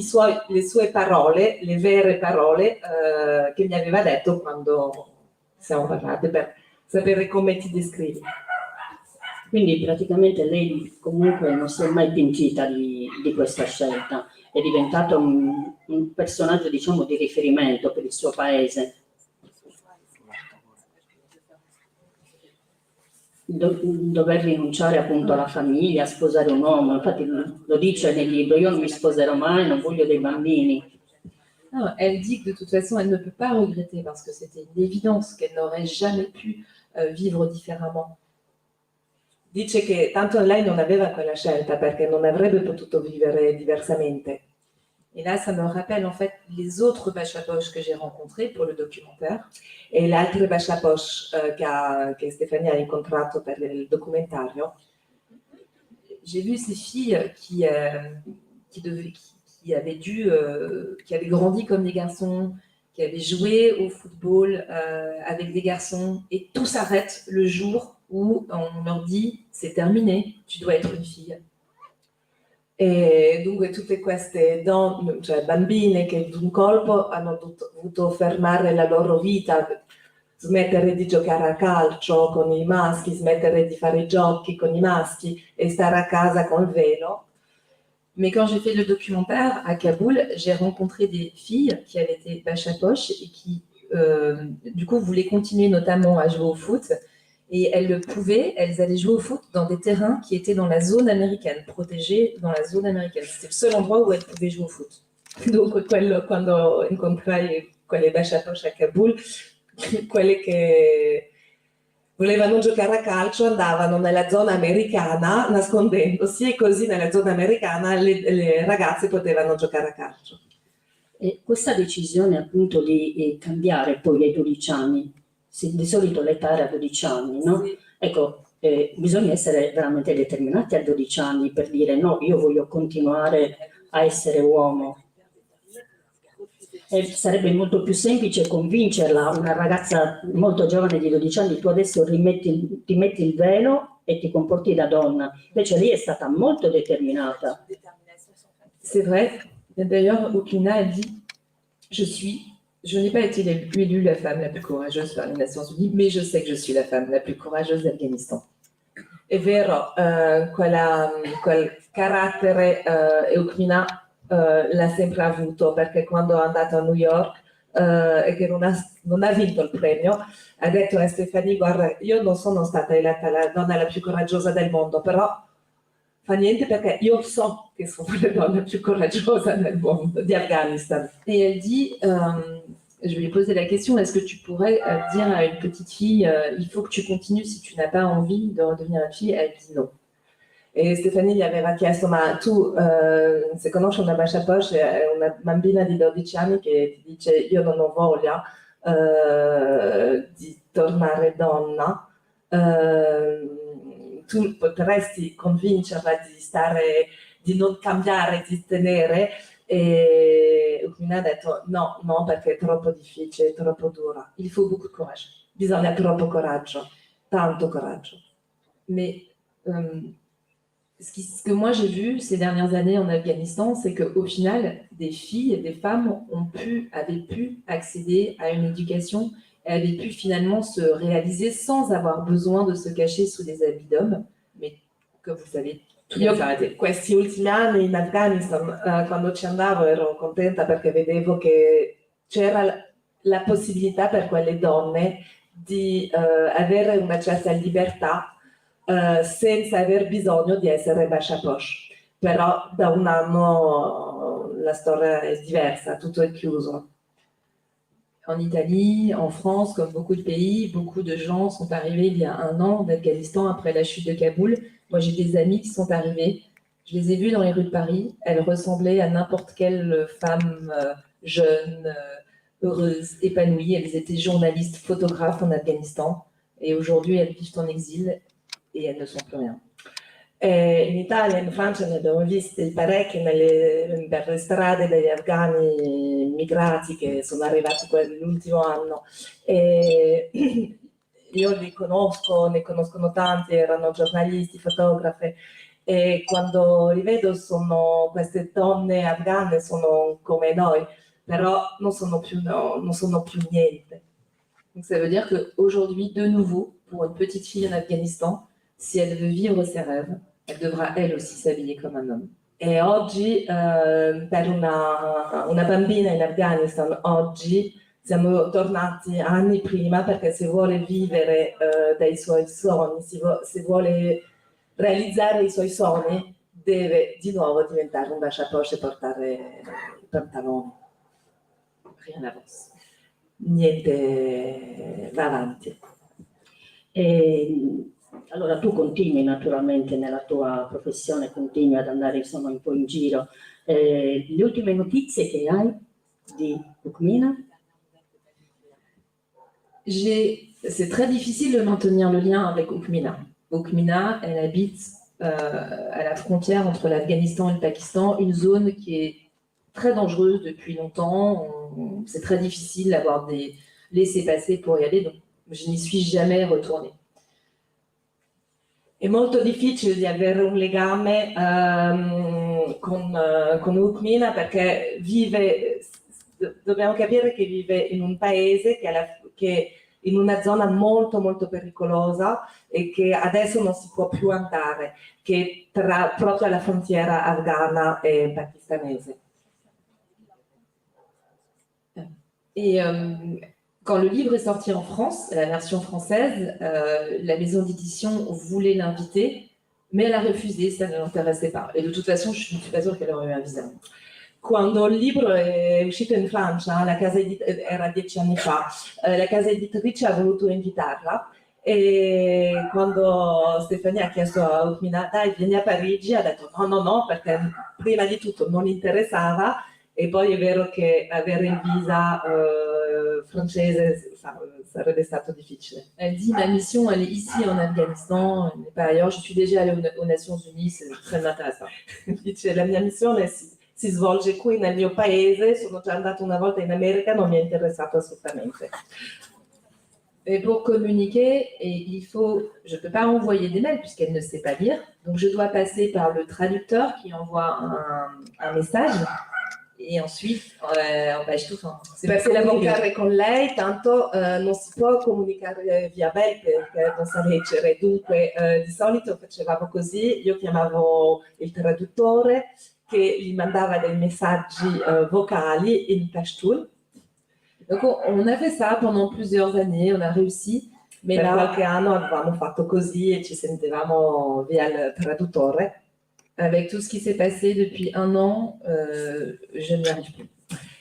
le sue parole, le vere parole che mi aveva detto quando siamo parlate per sapere come ti descrivi. Quindi praticamente lei comunque non si è mai pentita di questa scelta, è diventato un personaggio, diciamo, di riferimento per il suo paese. Dover rinunciare appunto alla famiglia, sposare un uomo, infatti lo dice nel libro, io non mi sposerò mai, non voglio dei bambini. Non, elle dit que de toute façon, elle ne peut pas regretter parce que c'était une évidence qu'elle n'aurait jamais pu vivre différemment. Dice che tanto lei non aveva quella scelta perché non avrebbe potuto vivere diversamente. Et là, ça me rappelle en fait les autres bacha posh que j'ai rencontrés pour le documentaire. E le altre bacha posh che Stefania ha incontrato per il documentario. J'ai vu ces filles qui, devaient, qui, qui avaient dû, qui avaient grandi comme des garçons, qui avaient joué au football avec des garçons, et tout s'arrête le jour où on leur dit c'est terminé, tu dois être une fille. E dunque tutte queste donne, cioè bambine che d'un colpo hanno dovuto fermare la loro vita, smettere di giocare a calcio con i maschi, smettere di fare i giochi con i maschi e stare a casa col velo. Mais quand j'ai fait le documentaire à Kaboul, j'ai rencontré des filles qui avaient été bacha posh et qui, du coup, voulaient continuer notamment à jouer au foot. Et elles le pouvaient, elles allaient jouer au foot dans des terrains qui étaient dans la zone américaine, protégés dans la zone américaine. C'était le seul endroit où elles pouvaient jouer au foot. Dunque, quello, quando incontrai quelle bacha posh a Kabul, quelle che volevano giocare a calcio andavano nella zona americana nascondendosi e così nella zona americana le ragazze potevano giocare a calcio. E questa decisione appunto di cambiare poi ai 12 anni, sì, di solito l'età era 12 anni, no? Sì. Ecco, bisogna essere veramente determinati a 12 anni per dire no, io voglio continuare a essere uomo. E sarebbe molto più semplice convincerla, una ragazza molto giovane di 12 anni, tu adesso ti metti il velo e ti comporti da donna. Invece lei è stata molto determinata. C'est vrai. D'ailleurs, Oukmina, elle dit, je n'ai pas été élue la femme la plus courageuse par les Nations Unies, mais je sais que je suis la femme la plus courageuse d'Afghanistan. È vero, quel carattere Oukmina l'ha sempre avuto, perché quando è andata a New York e che non ha vinto il premio, ha detto a Stefanie, guarda, io non sono stata eletta la donna la più coraggiosa del mondo, però fa niente perché io so che sono la donna più coraggiosa del mondo, di Afghanistan. Et elle dit, je lui ai posé la question, est-ce que tu pourrais dire à une petite fille, il faut que tu continues si tu n'as pas envie de redevenir une fille? Elle dit non. E Stefania gli aveva chiesto, ma tu se conosci una bacha posh, è una bambina di 12 anni che ti dice io non ho voglia di tornare donna, tu potresti convincerla di stare, di non cambiare, di tenere? E Oukmina ha detto no, no, perché è troppo difficile, è troppo dura. Il faut beaucoup de courage. Bisogna troppo coraggio, tanto coraggio. Mais ce que moi j'ai vu ces dernières années en Afghanistan, c'est qu'au final, des filles et des femmes avaient pu accéder à une éducation et avaient pu finalement se réaliser sans avoir besoin de se cacher sous des habits d'hommes. Mais comme vous savez, tout Io vient s'arrêter. Questi ultimi anni in Afghanistan, quando ci andavo ero contenta perché vedevo che c'era la possibilità per quelle donne di avere una certa libertà senza aver bisogno di essere bacha posh. Però da un anno la storia è diversa, tutto è chiuso. En Italie, en France, comme beaucoup de pays, beaucoup de gens sont arrivés il y a un an d'Afghanistan après la chute de Kaboul. Moi, j'ai des amis qui sont arrivés. Je les ai vues dans les rues de Paris. Elles ressemblaient à n'importe quelle femme jeune, heureuse, épanouie. Elles étaient journalistes, photographes en Afghanistan. Et aujourd'hui, elles vivent en exil et elles ne sont plus rien. E in Italia e in Francia ne abbiamo visti parecchi per le strade degli afghani immigrati che sono arrivati nell'ultimo anno. E io li conosco, ne conoscono tanti, erano giornalisti, fotografi e quando li vedo sono queste donne afghane, sono come noi, però non sono più, no, non sono più niente. Donc ça veut dire qu'aujourd'hui, de nouveau, pour une petite fille en Afghanistan, si elle veut vivre ses rêves, elle devra elle aussi s'habiller comme un homme. E oggi, per una bambina in Afghanistan, oggi siamo tornati anni prima perché se vuole vivere dei suoi sogni, se vuole realizzare i suoi sogni, deve di nuovo diventare un bacha posh e portare i pantaloni. Rien n'avance. Niente va avanti. E, allora tu continui naturalmente nella tua professione, continui ad andare insomma un po' in giro. Le ultime notizie che hai di Ukmina? C'est très difficile de maintenir le lien avec Ukmina. Ukmina, elle habite à la frontière entre l'Afghanistan et le Pakistan, une zone qui est très dangereuse depuis longtemps. C'est très difficile d'avoir des laissez-passer pour y aller, donc je n'y suis jamais retournée. È molto difficile di avere un legame con Ukmina perché vive, dobbiamo capire che vive in un paese che in una zona molto molto pericolosa e che adesso non si può più andare, che è proprio alla frontiera afghana e pakistanese. Et quand le livre est sorti en France, la version française, la maison d'édition voulait l'inviter, mais elle a refusé, ça ne l'intéressait pas. Et de toute façon, je ne suis pas sûre qu'elle aurait eu un visa. Quando il libro è uscito in Francia, la casa era 10 anni fa, la casa editrice ha voluto invitarla e quando Stefania ha chiesto a Ukmina, dai, vieni a Parigi, ha detto no, no, no, perché prima di tutto non interessava e poi è vero che avere il visa francese sarebbe stato difficile. Elle dit, ma mission, elle est ici en Afghanistan, elle n'est pas ailleurs. Je suis déjà allée aux Nations Unies, ça ne m'intéresse pas. Dice, la mia missione si svolge qui nel mio paese, sono già andata una volta in America, non mi è interessato assolutamente. Et pour communiquer, et il faut, je ne peux pas envoyer des mails puisqu'elle ne sait pas lire, donc je dois passer par le traducteur qui envoie un message et ensuite en pashto, enfin, c'est Per comunicare con lei, tanto non si può comunicare via mail perché non sa leggere, dunque di solito facevamo così, io chiamavo il traduttore che gli mandava dei messaggi vocali in pashtun. Donc on a fait ça pendant plusieurs années, on a réussi, mais per là, qualche anno avevamo fatto così e ci sentivamo via il traduttore. Avec tout ce qui s'est passé depuis un an, je n'y arrive plus.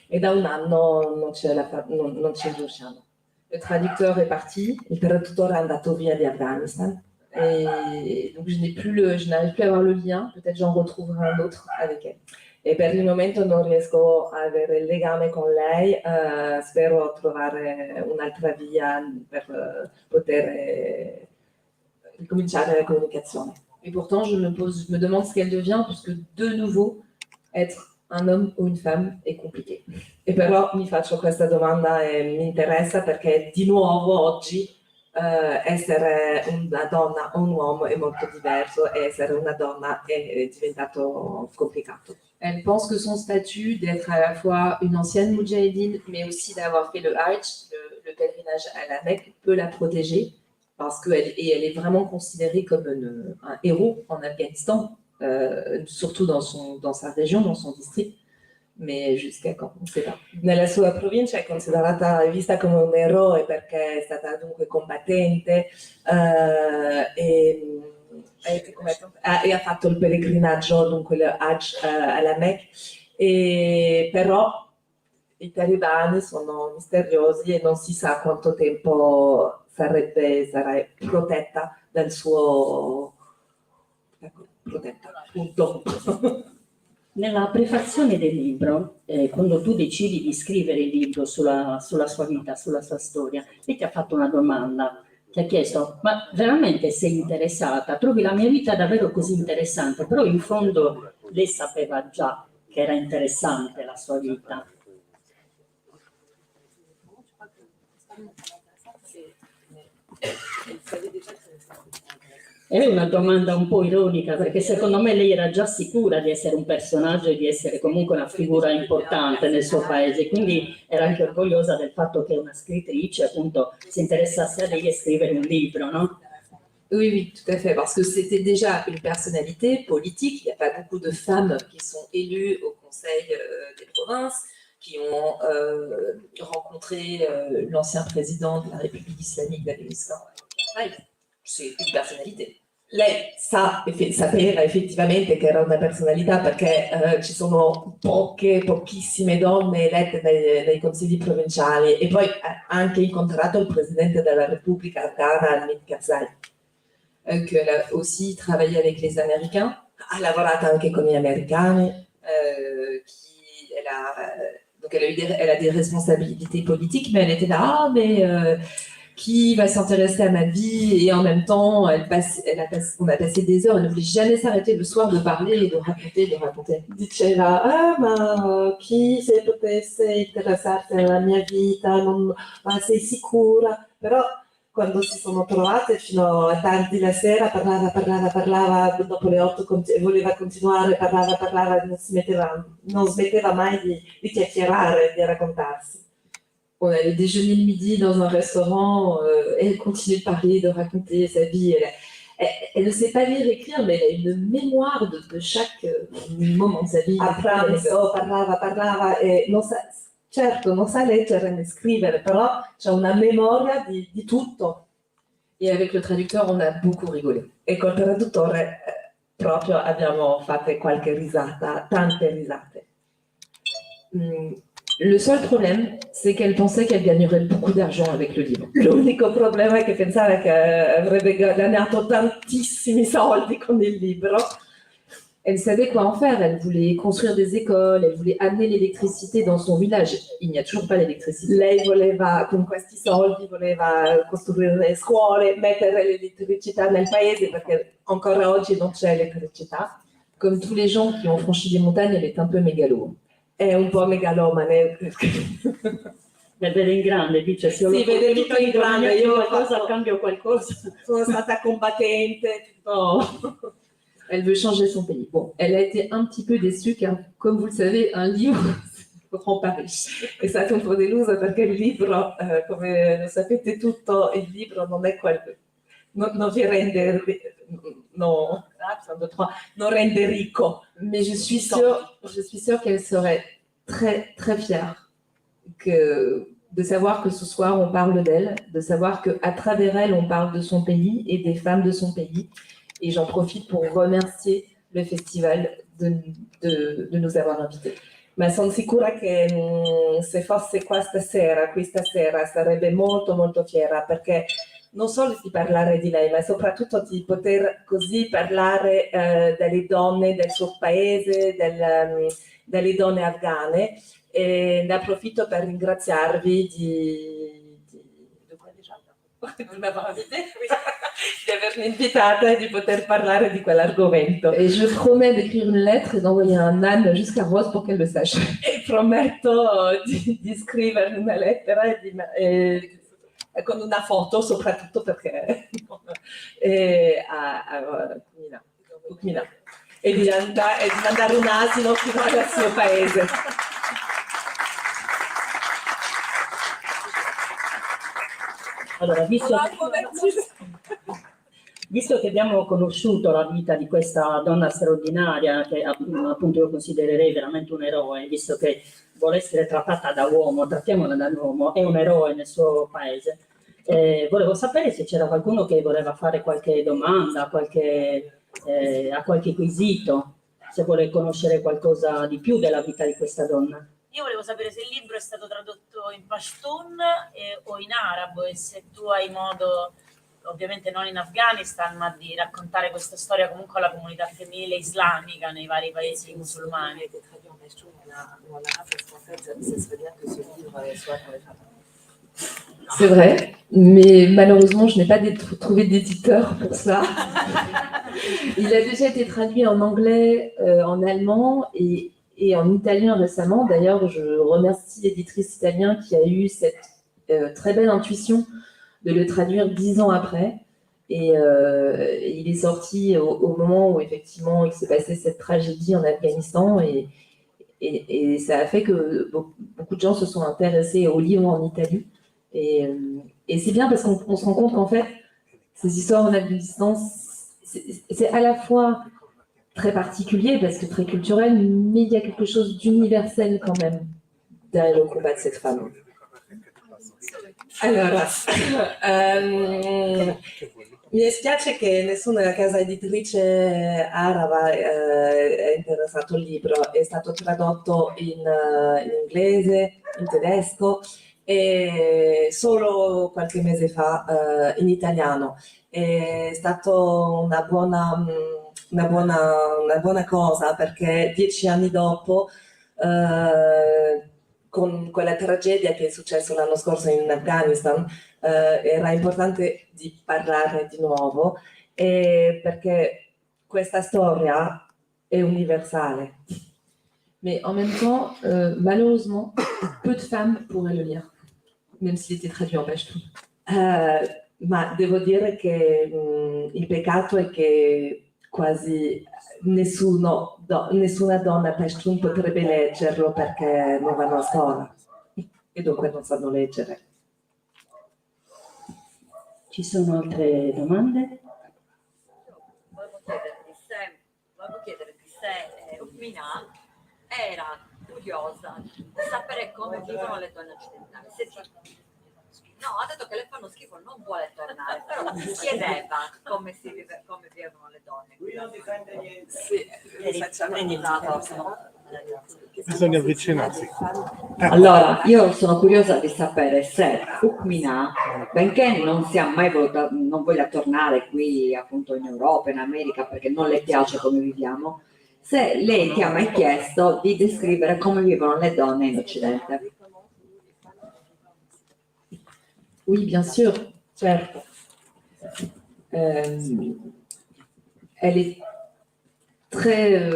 E da un anno non ci riusciamo. Le traducteur est parti. Il traduttore è andato via di Afghanistan. Et donc je n'arrive plus à avoir le lien. Peut-être j'en retrouverai un autre avec elle. E per il momento non riesco a avere il legame con lei, spero trovare un'altra via per poter ricominciare la comunicazione. Et pourtant, je me demande ce qu'elle devient, puisque de nouveau, être un homme ou une femme est compliqué. E però mi faccio questa domanda e mi interessa perché di nuovo oggi essere una donna o un uomo è molto diverso e essere una donna è diventato complicato. Elle pense que son statut d'être à la fois une ancienne moudjahidine, mais aussi d'avoir fait le Hajj, le pèlerinage à la Mecque, peut la protéger parce qu'elle et elle est vraiment considérée comme un héros en Afghanistan, surtout dans sa région, dans son district. Mais jusqu'à quand? On ne sait pas. Nella sua provincia è considerata, è vista come un eroe perché è stata dunque combattente e ha fatto il pellegrinaggio, dunque il Hajj alla Mecca, e però i talebani sono misteriosi e non si sa quanto tempo sarà protetta dal suo... Ecco, protetta, punto. Nella prefazione del libro, quando tu decidi di scrivere il libro sulla sua vita, sulla sua storia, lei ti ha fatto una domanda. Ti ha chiesto, ma veramente sei interessata? Trovi la mia vita davvero così interessante? Però in fondo lei sapeva già che era interessante la sua vita. È una domanda un po' ironica perché secondo me lei era già sicura di essere un personaggio e di essere comunque una figura importante nel suo paese, quindi era anche orgogliosa del fatto che una scrittrice appunto si interessasse a lei e scrivere un libro, no? Oui, oui, tout à fait, parce que c'était déjà une personnalité politique. Il n'y a pas beaucoup de femmes qui sont élues au Conseil des provinces, qui ont rencontré l'ancien président de la République islamique d'Afghanistan. C'est une personnalité. Lei sapeva effettivamente che era una personalità perché ci sono poche, pochissime donne elette nei consigli provinciali e poi ha anche incontrato il presidente della Repubblica Afghana, Hamid Karzai. Qu'elle a aussi travaillé avec les Américains. Ha lavorato anche con gli americani. Qui, elle a, donc elle a eu des, elle a des responsabilités politiques, mais elle était là, ah, mais qui va s'intéresser à ma vie? Et en même temps, elle passe, elle a passé, on a passé des heures, elle ne voulait jamais s'arrêter le soir de parler et de raconter, de raconter. Diceva, ah, ma chi se potesse interessarsi alla mia vita, non, ma sei sicura? Però quando si sono trovate fino a tardi la sera, parlava, parlava, parlava, dopo le 8 voleva continuare, parlava, parlava, non smetteva mai di chiacchierare, di raccontarsi. On allait déjeuner le midi dans un restaurant, elle continue de parler, de raconter sa vie. Elle ne sait pas lire et écrire, mais elle a une mémoire de chaque moment de sa vie. A pranzo parlava, parlava e non sa, certo non sa leggere né scrivere, però c'è una memoria di tutto. Et avec le traducteur, on a beaucoup rigolé. E col traduttore proprio abbiamo fatto qualche risata, tante risate. Le seul problème, c'est qu'elle pensait qu'elle gagnerait beaucoup d'argent avec le livre. L'unico problema è che pensava che avrebbe guadagnato tantissimi soldi con il libro. Elle savait quoi en faire, elle voulait construire des écoles, elle voulait amener l'électricité dans son village. Il n'y a toujours pas d'électricité. Lei voleva, con questi soldi, voleva costruire le scuole, mettere l'elettricità nel paese, perché ancora oggi non c'è elettricità. Comme tous les gens qui ont franchi des montagnes, elle est un peu mégalo. È un po' megalomane. Le vede in grande, dice, se ho Sì, vede tutto in grande, io ho qualcosa, fatto cambio qualcosa. Sono stata combattente, tutto. Elle veut changer son pays. Bon, elle a été un petit peu déçue car, comme vous le savez, un livre ne rend pas riche. È stata un po' delusa perché il libro, come lo sapete tutto, il libro non è quel, no, non vi rende ri-, no, ah, un, due, tre, non rende ricco. Mais je suis sûre qu'elle serait très, très fière de savoir que ce soir on parle d'elle, de savoir qu'à travers elle on parle de son pays et des femmes de son pays. Et j'en profite pour remercier le festival de nous avoir invités. Ma sono sicura che se fosse qua stasera, qui stasera, sarebbe molto molto fiera, perché non solo di parlare di lei, ma soprattutto di poter così parlare delle donne del suo paese, delle donne afghane. E ne approfitto per ringraziarvi di m'avoir invité, oui, di avermi invitata e di poter parlare di quell'argomento. Et je promets d'écrire une lettre et d'envoyer un âne jusqu'à Rose pour qu'elle le sache. E prometto di scrivere una lettera e con una foto, soprattutto perché a Kumina, Kumina. E di mandare un asino fino al suo paese. Allora, visto che abbiamo conosciuto la vita di questa donna straordinaria, che appunto io considererei veramente un eroe, visto che vuole essere trattata da uomo, trattiamola da uomo, è un eroe nel suo paese. Volevo sapere se c'era qualcuno che voleva fare qualche domanda, a qualche quesito, se vuole conoscere qualcosa di più della vita di questa donna. Io volevo sapere se il libro è stato tradotto in pashtun o in arabo e se tu hai modo, ovviamente non in Afghanistan, ma di raccontare questa storia comunque alla comunità femminile islamica nei vari paesi musulmani. C'est vrai, mais malheureusement je n'ai pas trouvé d'éditeur pour ça. Il a déjà été traduit en anglais, en allemand et en italien récemment. D'ailleurs, je remercie l'éditrice italienne qui a eu cette très belle intuition de le traduire 10 ans après. Et il est sorti au moment où effectivement il s'est passé cette tragédie en Afghanistan et ça a fait que beaucoup de gens se sont intéressés au livre en Italie. Et c'est bien parce qu'on se rend compte qu'en fait, ces histoires en Afghanistan, c'est à la fois très particulier parce que très culturel, mais il y a quelque chose d'universel quand même derrière le combat de cette femme. Allora, mi dispiace che nessuna casa editrice araba è interessato al libro, è stato tradotto in inglese, in tedesco e solo qualche mese fa in italiano. È stato una buona cosa perché 10 anni dopo, con quella tragedia che è successa l'anno scorso in Afghanistan, era importante di parlare di nuovo perché questa storia è universale. Mais en même temps, malheureusement, peu de femmes pourraient le lire, même s'il était traduit en pashto. Ma devo dire che il peccato è che quasi nessuno, do, nessuna donna pashtun potrebbe leggerlo perché non vanno a scuola e dunque non sanno leggere. Ci sono altre domande? Volevo chiederti se Ukmina era curiosa di sapere come vivono le donne occidentali. Se ti... No, ha detto che le fanno schifo, non vuole tornare, però si chiedeva come, si vive, come vivono le donne. Qui non si sente niente. Sì, facciamo. Bisogna avvicinarsi. Allora, io sono curiosa di sapere se Ukmina, benché non sia mai voluta, non voglia tornare qui appunto in Europa, in America, perché non le piace come viviamo, se lei ti ha mai chiesto di descrivere come vivono le donne in Occidente. Oui, bien sûr. Certo. Elle est très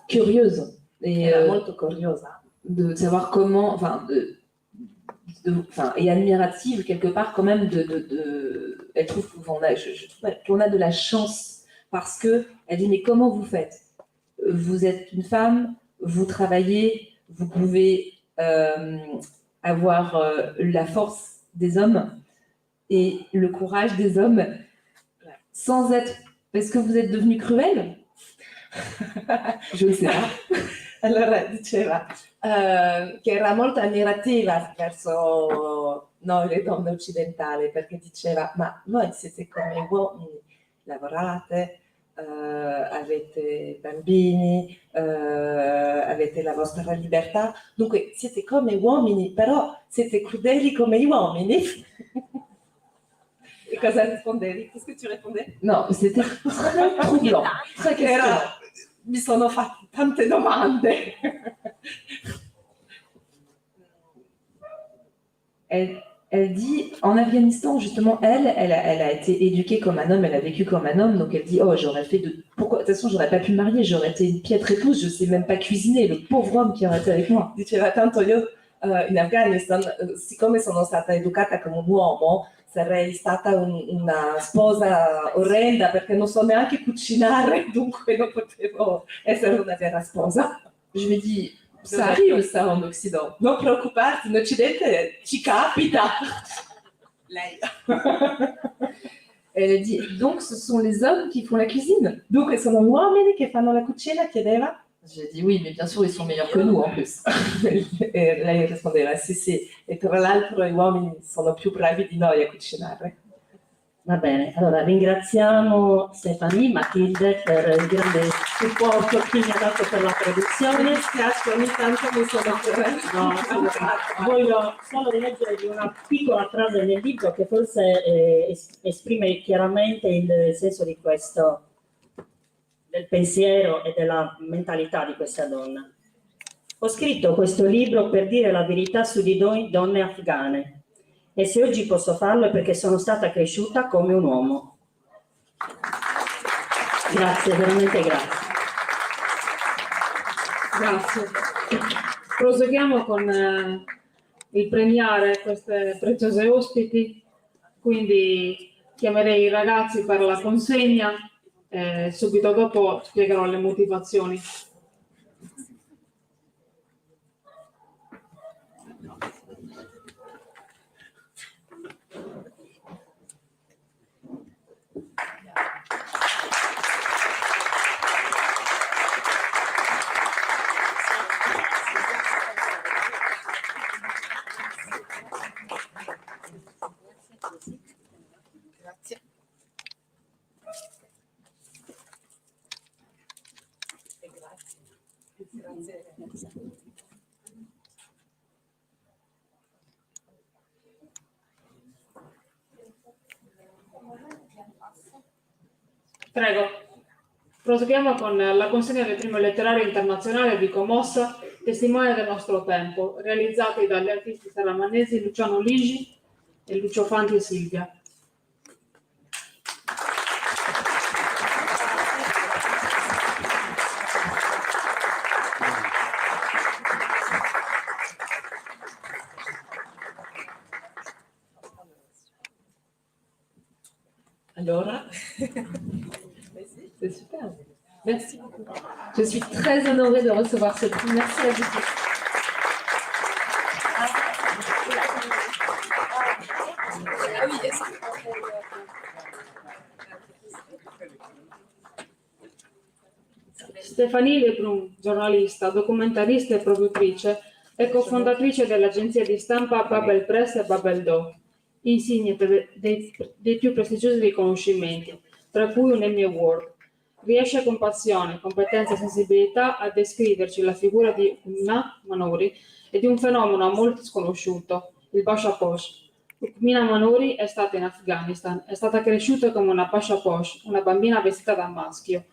curieuse et Era molto curiosa. De savoir comment, enfin, enfin, et admirative quelque part quand même elle trouve qu'on a, je trouve qu'on a de la chance parce que elle dit: mais comment vous faites? Vous êtes une femme, vous travaillez, vous pouvez avoir la force des hommes et le courage des hommes sans être. Est-ce que vous êtes devenu cruel? Je ne sais pas. Allora diceva che era molto ammirativa verso noi le donne occidentali perché diceva: ma voi siete come uomini, lavorate, avete bambini, avete la vostra libertà, dunque siete come uomini, però siete crudeli come gli uomini. E cosa rispondevi? Qu'est-ce que tu répondais? Non, c'était très troublant, très Era, questionnant. Mi sono fatte tante domande. Elle dit, en Afghanistan, justement, elle a été éduquée comme un homme, elle a vécu comme un homme, donc elle dit: oh, j'aurais fait de. Pourquoi? De toute façon, j'aurais pas pu me marier, j'aurais été une piètre épouse, je sais même pas cuisiner, le pauvre homme qui aurait été avec moi. Diceva tanto io in Afghanistan, siccome sono stata educata come un uomo, sarei stata una sposa orrenda perché non so neanche cucinare, dunque non potevo essere una vera sposa. Je lui ai dit: ça arrive ça en Occident. Non preoccuparti, in Occidente ci capita. Lei. Elle a dit: donc ce sont les hommes qui font la cuisine? Dunque sono gli uomini che fanno la cucina, chiedeva. J'ai dit: oui, mais bien sûr, ils sont meilleurs que nous en plus. E lei rispondeva: sì, e tra l'altro gli uomini sono più bravi di noi a cucinare. Va bene, allora ringraziamo Stefanie, Matilde per il grande supporto che mi ha dato per la Mi traduzione. dispiace, ogni tanto mi sono No, voglio solo rileggervi una piccola frase nel libro che forse esprime chiaramente il senso di questo, del pensiero e della mentalità di questa donna. Ho scritto questo libro per dire la verità su di noi donne afghane. E se oggi posso farlo è perché sono stata cresciuta come un uomo. Grazie, veramente grazie. Grazie. Proseguiamo con il premiare queste preziose ospiti, quindi chiamerei i ragazzi per la consegna e subito dopo spiegherò le motivazioni. Grazie. Grazie. Prego. Proseguiamo con la consegna del premio letterario internazionale Vico Mossa, testimone del nostro tempo, realizzati dagli artisti serramannesi Luciano Ligi e Lucio Fanti e Silvia. Allora, C'est super. Merci beaucoup. Je suis très honorée de recevoir ce prix. Merci à vous tous. Ah oui, est-ce que- Stéphanie Lebrun, giornalista, documentarista e produttrice, è cofondatrice dell'agenzia di stampa Babel Press e Babel Doc, insigne dei più prestigiosi riconoscimenti, tra cui un Emmy Award. Riesce con passione, competenza e sensibilità a descriverci la figura di Hukmina Manouri e di un fenomeno a molti sconosciuto, il Basha Posh. Hukmina Manouri è stata in Afghanistan, è stata cresciuta come una Basha Posh, una bambina vestita da maschio.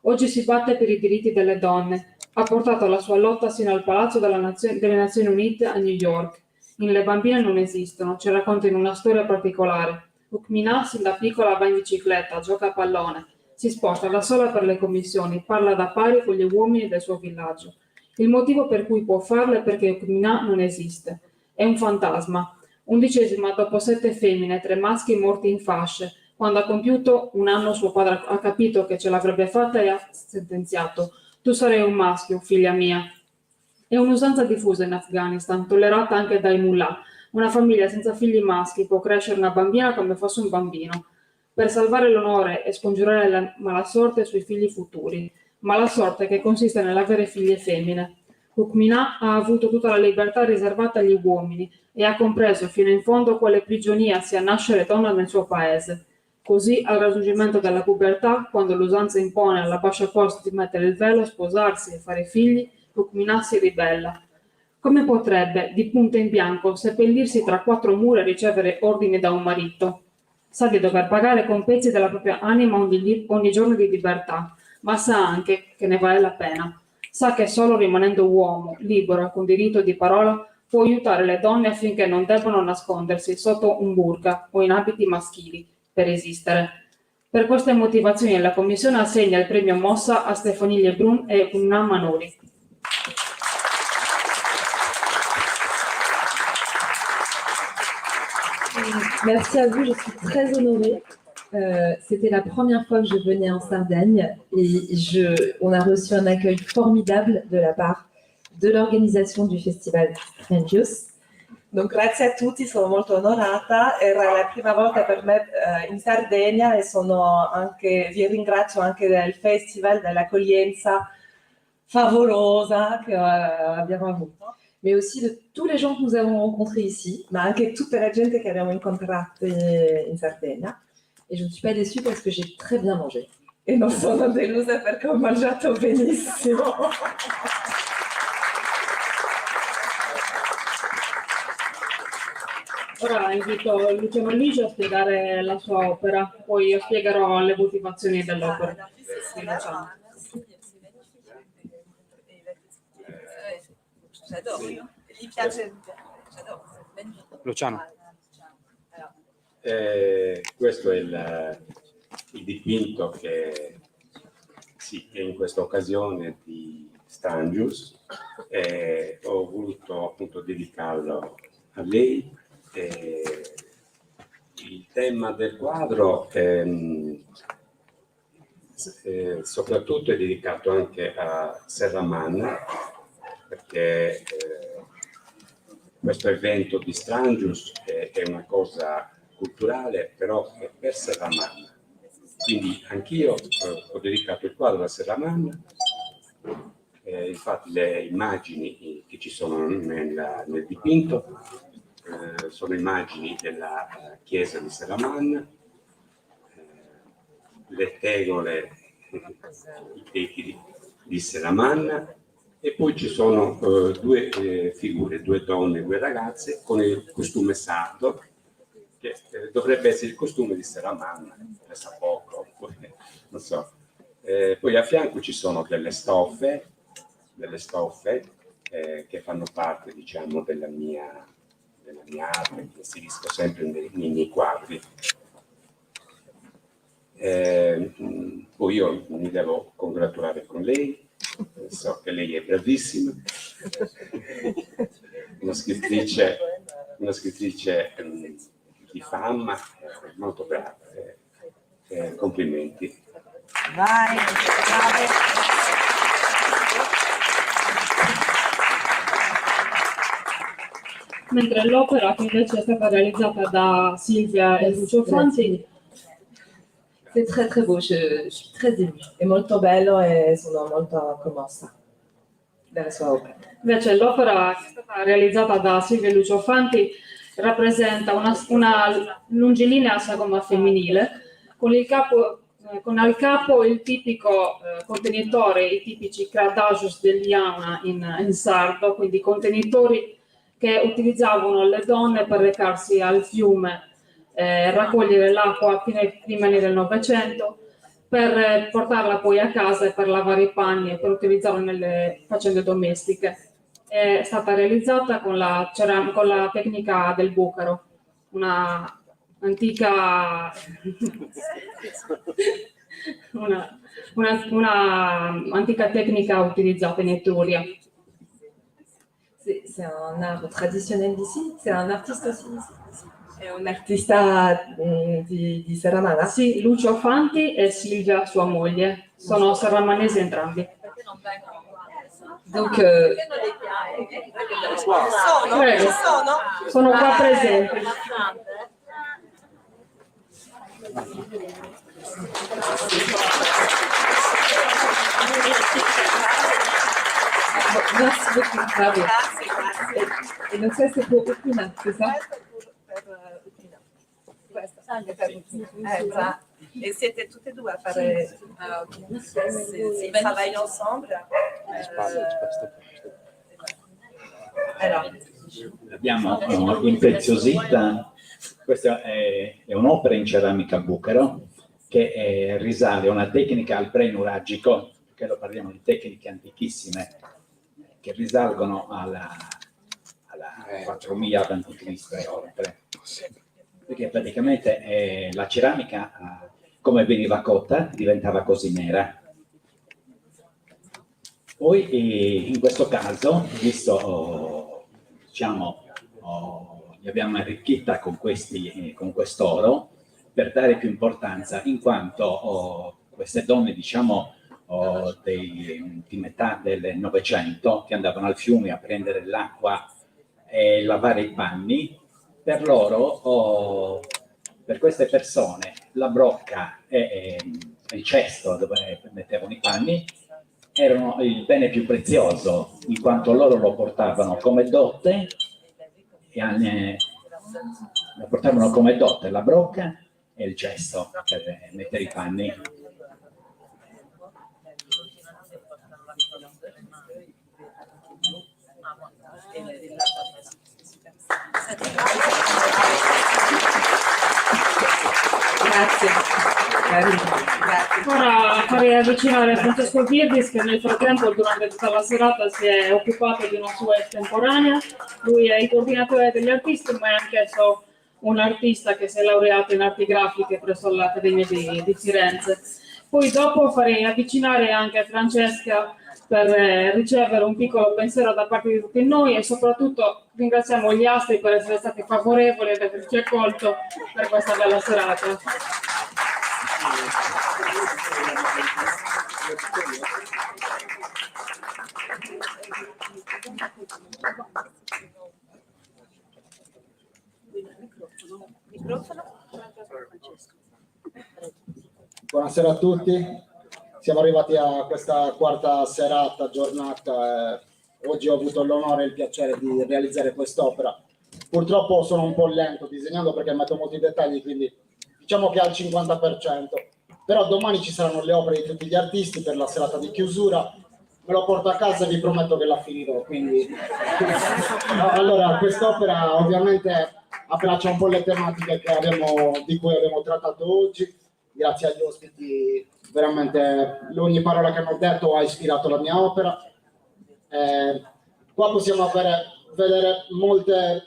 Oggi si batte per i diritti delle donne. Ha portato la sua lotta sino al Palazzo delle Nazioni Unite a New York. In Le bambine non esistono, ci racconta in una storia particolare. Hukmina sin da piccola va in bicicletta, gioca a pallone, si sposta da sola per le commissioni, parla da pari con gli uomini del suo villaggio. Il motivo per cui può farlo è perché Hukmina non esiste. È un fantasma. 11ª dopo 7 femmine e 3 maschi morti in fasce. Quando ha compiuto un anno suo padre ha capito che ce l'avrebbe fatta e ha sentenziato: tu sarai un maschio, figlia mia. È un'usanza diffusa in Afghanistan, tollerata anche dai mullah. Una famiglia senza figli maschi può crescere una bambina come fosse un bambino, per salvare l'onore e scongiurare la malasorte sui figli futuri, malasorte che consiste nell'avere figlie femmine. Hukmina ha avuto tutta la libertà riservata agli uomini e ha compreso fino in fondo quale prigionia sia nascere donna nel suo paese. Così, al raggiungimento della pubertà, quando l'usanza impone alla Basha Posh di mettere il velo, sposarsi e fare figli, Hukmina si ribella. Come potrebbe, di punto in bianco, seppellirsi tra 4 mura e ricevere ordini da un marito? Sa di dover pagare con pezzi della propria anima ogni giorno di libertà, ma sa anche che ne vale la pena. Sa che solo rimanendo uomo, libero e con diritto di parola, può aiutare le donne affinché non debbano nascondersi sotto un burka o in abiti maschili per esistere. Per queste motivazioni la Commissione assegna il premio Mossa a Stéphanie Lebrun e Hukmina Manouri. Merci à vous, je suis très honorée. C'était la première fois que je venais en Sardaigne et on a reçu un accueil formidable de la part de l'organisation du festival Strangius. Donc, grazie a tutti, sono molto onorata. Era la prima volta per me in Sardegna e vi ringrazio anche del festival, dell'accoglienza favolosa che abbiamo avuto. Mais aussi de tous les gens que nous avons rencontrés ici. Ma anche tutta la gente che abbiamo incontrato in Sardegna. Et je ne suis pas déçue parce que j'ai très bien mangé. E non sono delusa perché ho mangiato benissimo. Ora invito Luciano Ligi a spiegare la sua opera, poi io spiegherò le motivazioni dell'opera. Sì, Luciano. J'adore. Gli piace, j'adore. Luciano. Questo è il il dipinto che, sì, che in questa occasione di Strangius ho voluto appunto dedicarlo a lei. Il tema del quadro soprattutto è dedicato anche a Serramanna, perché questo evento di Strangius è una cosa culturale, però è per Serramanna. Quindi anch'io ho dedicato il quadro a Serramanna, infatti le immagini che ci sono nel dipinto sono immagini della chiesa di Serramanna, le tegole, i tetti di Serramanna, e poi ci sono due figure, due donne, due ragazze con il costume sardo, che dovrebbe essere il costume di Serramanna, pressappoco, non so. Poi a fianco ci sono delle stoffe, che fanno parte, diciamo, della mia arte, che inserisco sempre nei miei quadri. Poi io mi devo congratulare con lei, so che lei è bravissima, una scrittrice di fama, molto brava, complimenti. Vai, bravo. Mentre l'opera che invece è stata realizzata da Silvia e Lucio Fanti. C'est très très beau, je suis très émue. È molto bello e sono molto commossa della sua opera. Invece l'opera che è stata realizzata da Silvia e Lucio Fanti rappresenta una lungilinea sagoma femminile con il capo, con al capo il tipico contenitore, i tipici cradajos dell'Iana in sardo, quindi contenitori che utilizzavano le donne per recarsi al fiume, raccogliere l'acqua fino ai primi anni del Novecento, per portarla poi a casa e per lavare i panni e per utilizzarla nelle faccende domestiche. È stata realizzata con la tecnica del bucaro, una antica, una antica tecnica utilizzata in Etruria. C'est un art traditionnel d'ici? C'est un artiste aussi d'ici? È un artista di Serramanna? Sì, Lucio Fanti e Silvia, sua moglie. Sono serramanesi entrambi. Perché non vengono qua adesso? Donc, Perché non li chiami? Sono? Prego. Ci sono? Sono qua presenti. Merci beaucoup, bravo. Grazie, grazie. Et donc ça, c'est pour Ukmina, c'est ça? Questo è per Ukmina. Questo è per Ukmina. Già. E siete tutte e due a fare... Ah, ok. Sì, travaillent ensemble. Allora. L'abbiamo impreziosita. Questa è un'opera in ceramica bucchero che risale a una tecnica al pre-nuragico, perché lo parliamo di tecniche antichissime che risalgono alla 4000 a.C. e oltre. Perché praticamente la ceramica, come veniva cotta, diventava così nera. Poi in questo caso, visto, diciamo, li abbiamo arricchita con quest'oro per dare più importanza, in quanto queste donne, diciamo, di metà del Novecento, che andavano al fiume a prendere l'acqua e lavare i panni, per loro, per queste persone, la brocca e il cesto dove mettevano i panni erano il bene più prezioso, in quanto loro lo portavano come dote, lo portavano come dote, la brocca e il cesto per mettere i panni. Grazie. Ora farei avvicinare Francesco Virdis, che nel frattempo durante tutta la serata si è occupato di una sua estemporanea. Lui è il coordinatore degli artisti, ma è anch'esso un'artista che si è laureata in arti grafiche presso l'Accademia di, di Firenze. Poi dopo farei avvicinare anche Francesca per ricevere un piccolo pensiero da parte di tutti noi e soprattutto ringraziamo gli astri per essere stati favorevoli ad averci accolto per questa bella serata. Buonasera a tutti, siamo arrivati a questa quarta serata, giornata. Oggi ho avuto l'onore e il piacere di realizzare quest'opera. Purtroppo sono un po' lento disegnando perché metto molti dettagli, quindi diciamo che al 50%. Però domani ci saranno le opere di tutti gli artisti per la serata di chiusura. Me lo porto a casa e vi prometto che la finirò. Quindi... No, allora, quest'opera ovviamente abbraccia un po' le tematiche di cui abbiamo trattato oggi. Grazie agli ospiti, veramente ogni parola che hanno detto ha ispirato la mia opera. Qua possiamo vedere molte,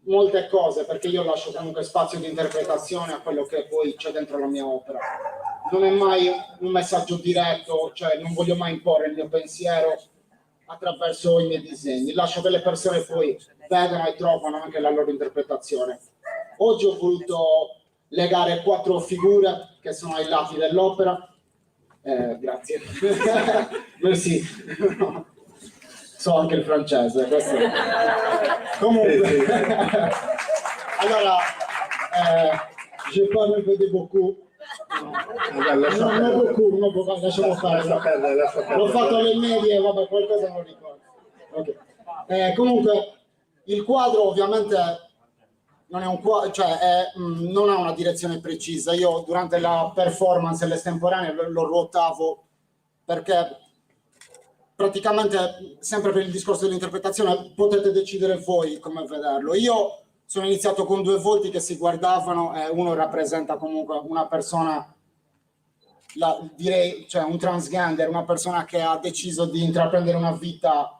molte cose, perché io lascio comunque spazio di interpretazione a quello che poi c'è dentro la mia opera. Non è mai un messaggio diretto, cioè non voglio mai imporre il mio pensiero attraverso i miei disegni, lascio che le persone poi vedano e trovano anche la loro interpretazione. Oggi ho voluto legare quattro figure che sono ai lati dell'opera. Grazie. Merci. So anche il francese. Questo... Comunque, allora, je parle un peu de beaucoup. No, non beaucoup, non beaucoup, lasciamo fare. L'ho fatto alle medie, vabbè, qualcosa non ricordo. Okay. Comunque, il quadro ovviamente non è un quadro, cioè non ha una direzione precisa. Io durante la performance e l'estemporanea lo ruotavo perché praticamente, sempre per il discorso dell'interpretazione, potete decidere voi come vederlo. Io sono iniziato con due volti che si guardavano e uno rappresenta comunque una persona, direi, cioè un transgender, una persona che ha deciso di intraprendere una vita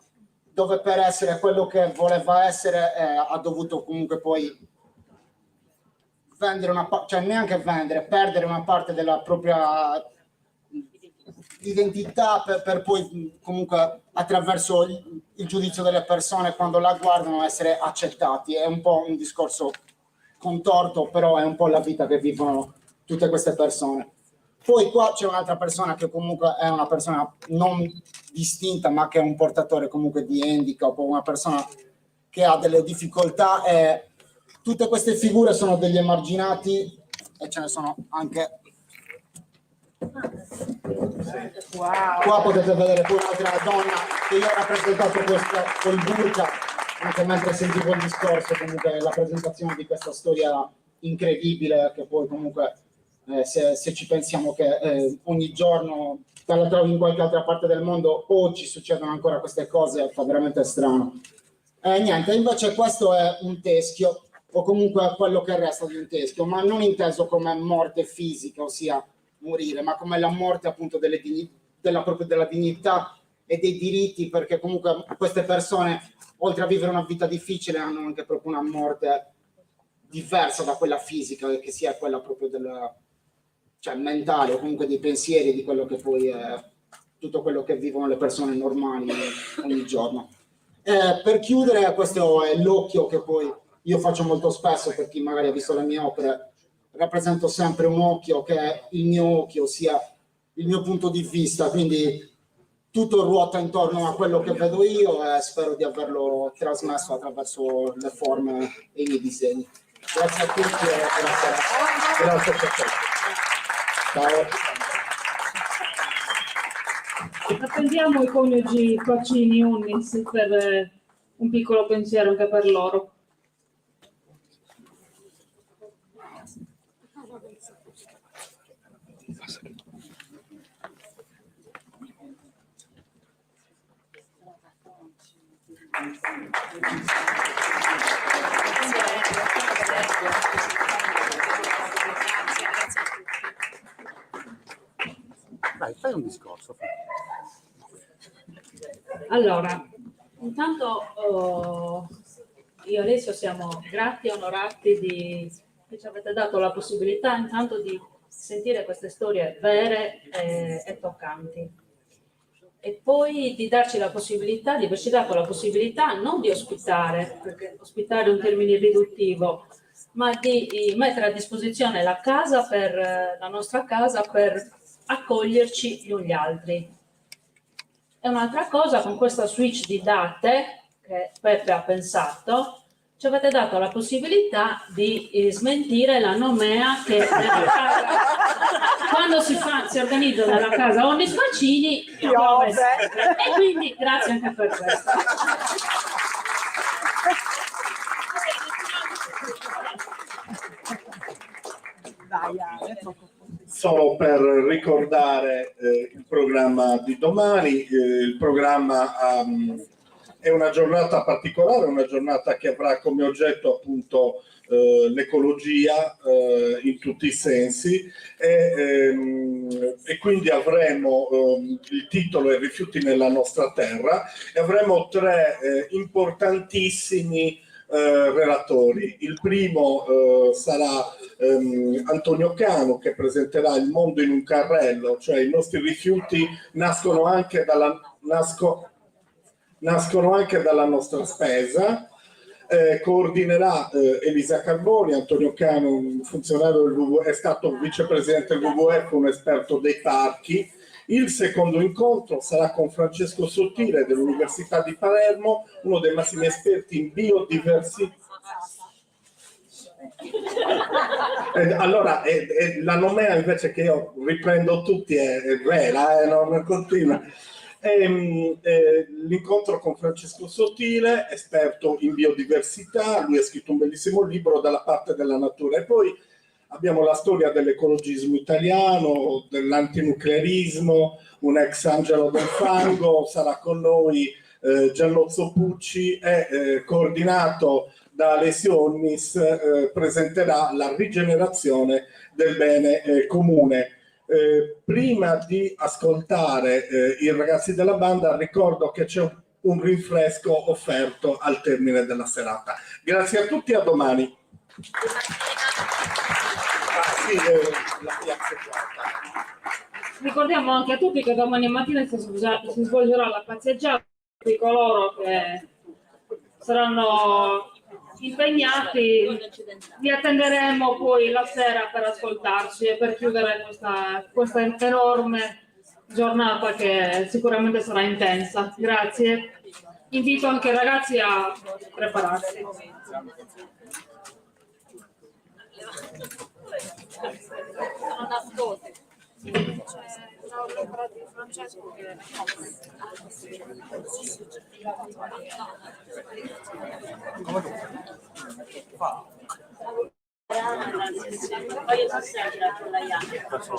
dove per essere quello che voleva essere ha dovuto comunque poi vendere una cioè neanche vendere, perdere una parte della propria identità per poi comunque attraverso il giudizio delle persone quando la guardano essere accettati. È un po' un discorso contorto, però è un po' la vita che vivono tutte queste persone. Poi qua c'è un'altra persona che comunque è una persona non distinta, ma che è un portatore comunque di handicap o una persona che ha delle difficoltà. E tutte queste figure sono degli emarginati e ce ne sono anche. Wow. Qua potete vedere pure un'altra donna che io ho rappresentato questa col burka, anche mentre sentivo il discorso, comunque la presentazione di questa storia incredibile che poi comunque se ci pensiamo che ogni giorno te la trovi in qualche altra parte del mondo, oggi succedono ancora queste cose, fa veramente strano. Niente, invece questo è un teschio, o comunque quello che resta di un teschio, ma non inteso come morte fisica, ossia morire, ma come la morte appunto proprio della dignità e dei diritti, perché comunque queste persone, oltre a vivere una vita difficile, hanno anche proprio una morte diversa da quella fisica, che sia quella proprio della, cioè mentale, o comunque dei pensieri, di quello che poi è tutto quello che vivono le persone normali ogni giorno. Per chiudere, questo è l'occhio che poi io faccio molto spesso, per chi magari ha visto le mie opere, rappresento sempre un occhio che è il mio occhio, ossia il mio punto di vista, quindi tutto ruota intorno a quello che vedo io e spero di averlo trasmesso attraverso le forme e i miei disegni. Grazie a tutti e buonasera. Grazie a tutti. Ciao. Attendiamo i coniugi Pacini Onnis per un piccolo pensiero anche per loro. Dai, fai un discorso. Allora, intanto Io e Alessio siamo grati e onorati di che ci avete dato la possibilità intanto di sentire queste storie vere e toccanti e poi di darci la possibilità, di averci dato la possibilità non di ospitare, perché ospitare è un termine riduttivo, ma di mettere a disposizione la casa per la nostra casa per accoglierci gli uni gli altri. E un'altra cosa, con questa switch di date che Peppe ha pensato, ci avete dato la possibilità di smentire la nomea che nella casa, quando si, fa, si organizza nella casa Onnis Pacini piove sempre. E quindi grazie anche per questo. Solo per ricordare il programma di domani, il programma è una giornata particolare, una giornata che avrà come oggetto appunto l'ecologia in tutti i sensi e quindi avremo il titolo è Rifiuti nella nostra terra e avremo tre importantissimi relatori. Il primo sarà Antonio Cano, che presenterà Il mondo in un carrello, cioè i nostri rifiuti nascono anche dalla, nascono anche dalla nostra spesa. Coordinerà Elisa Carboni. Antonio Cano, un funzionario del WWF, è stato vicepresidente del WWF, un esperto dei parchi. Il secondo incontro sarà con Francesco Sottile dell'Università di Palermo, uno dei massimi esperti in biodiversità. Allora, la nomea invece che io riprendo tutti è vera, non continua. L'incontro con Francesco Sottile, esperto in biodiversità, lui ha scritto un bellissimo libro Dalla parte della natura. E poi abbiamo la storia dell'ecologismo italiano, dell'antinuclearismo, un ex angelo del fango, sarà con noi Giannozzo Pucci e coordinato da Alessio Onnis presenterà la rigenerazione del bene comune. Prima di ascoltare i ragazzi della banda, ricordo che c'è un rinfresco offerto al termine della serata. Grazie a tutti e a domani. Ah, sì, la piazza è quarta. Ricordiamo anche a tutti che domani mattina si svolgerà la passeggiata di coloro che saranno impegnati. Vi attenderemo poi la sera per ascoltarci e per chiudere questa enorme giornata che sicuramente sarà intensa. Grazie. Invito anche i ragazzi a prepararsi. Sono nascosti. L'opera di Francesco che Poi io sono sempre con la Iana. Certo.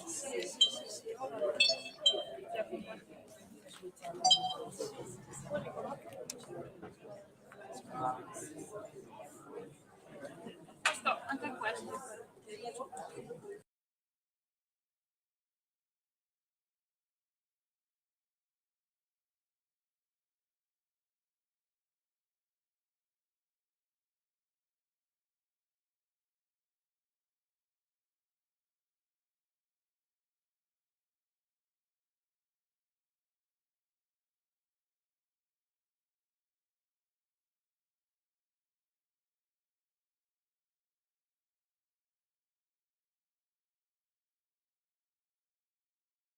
Sì, sì, sì, sì.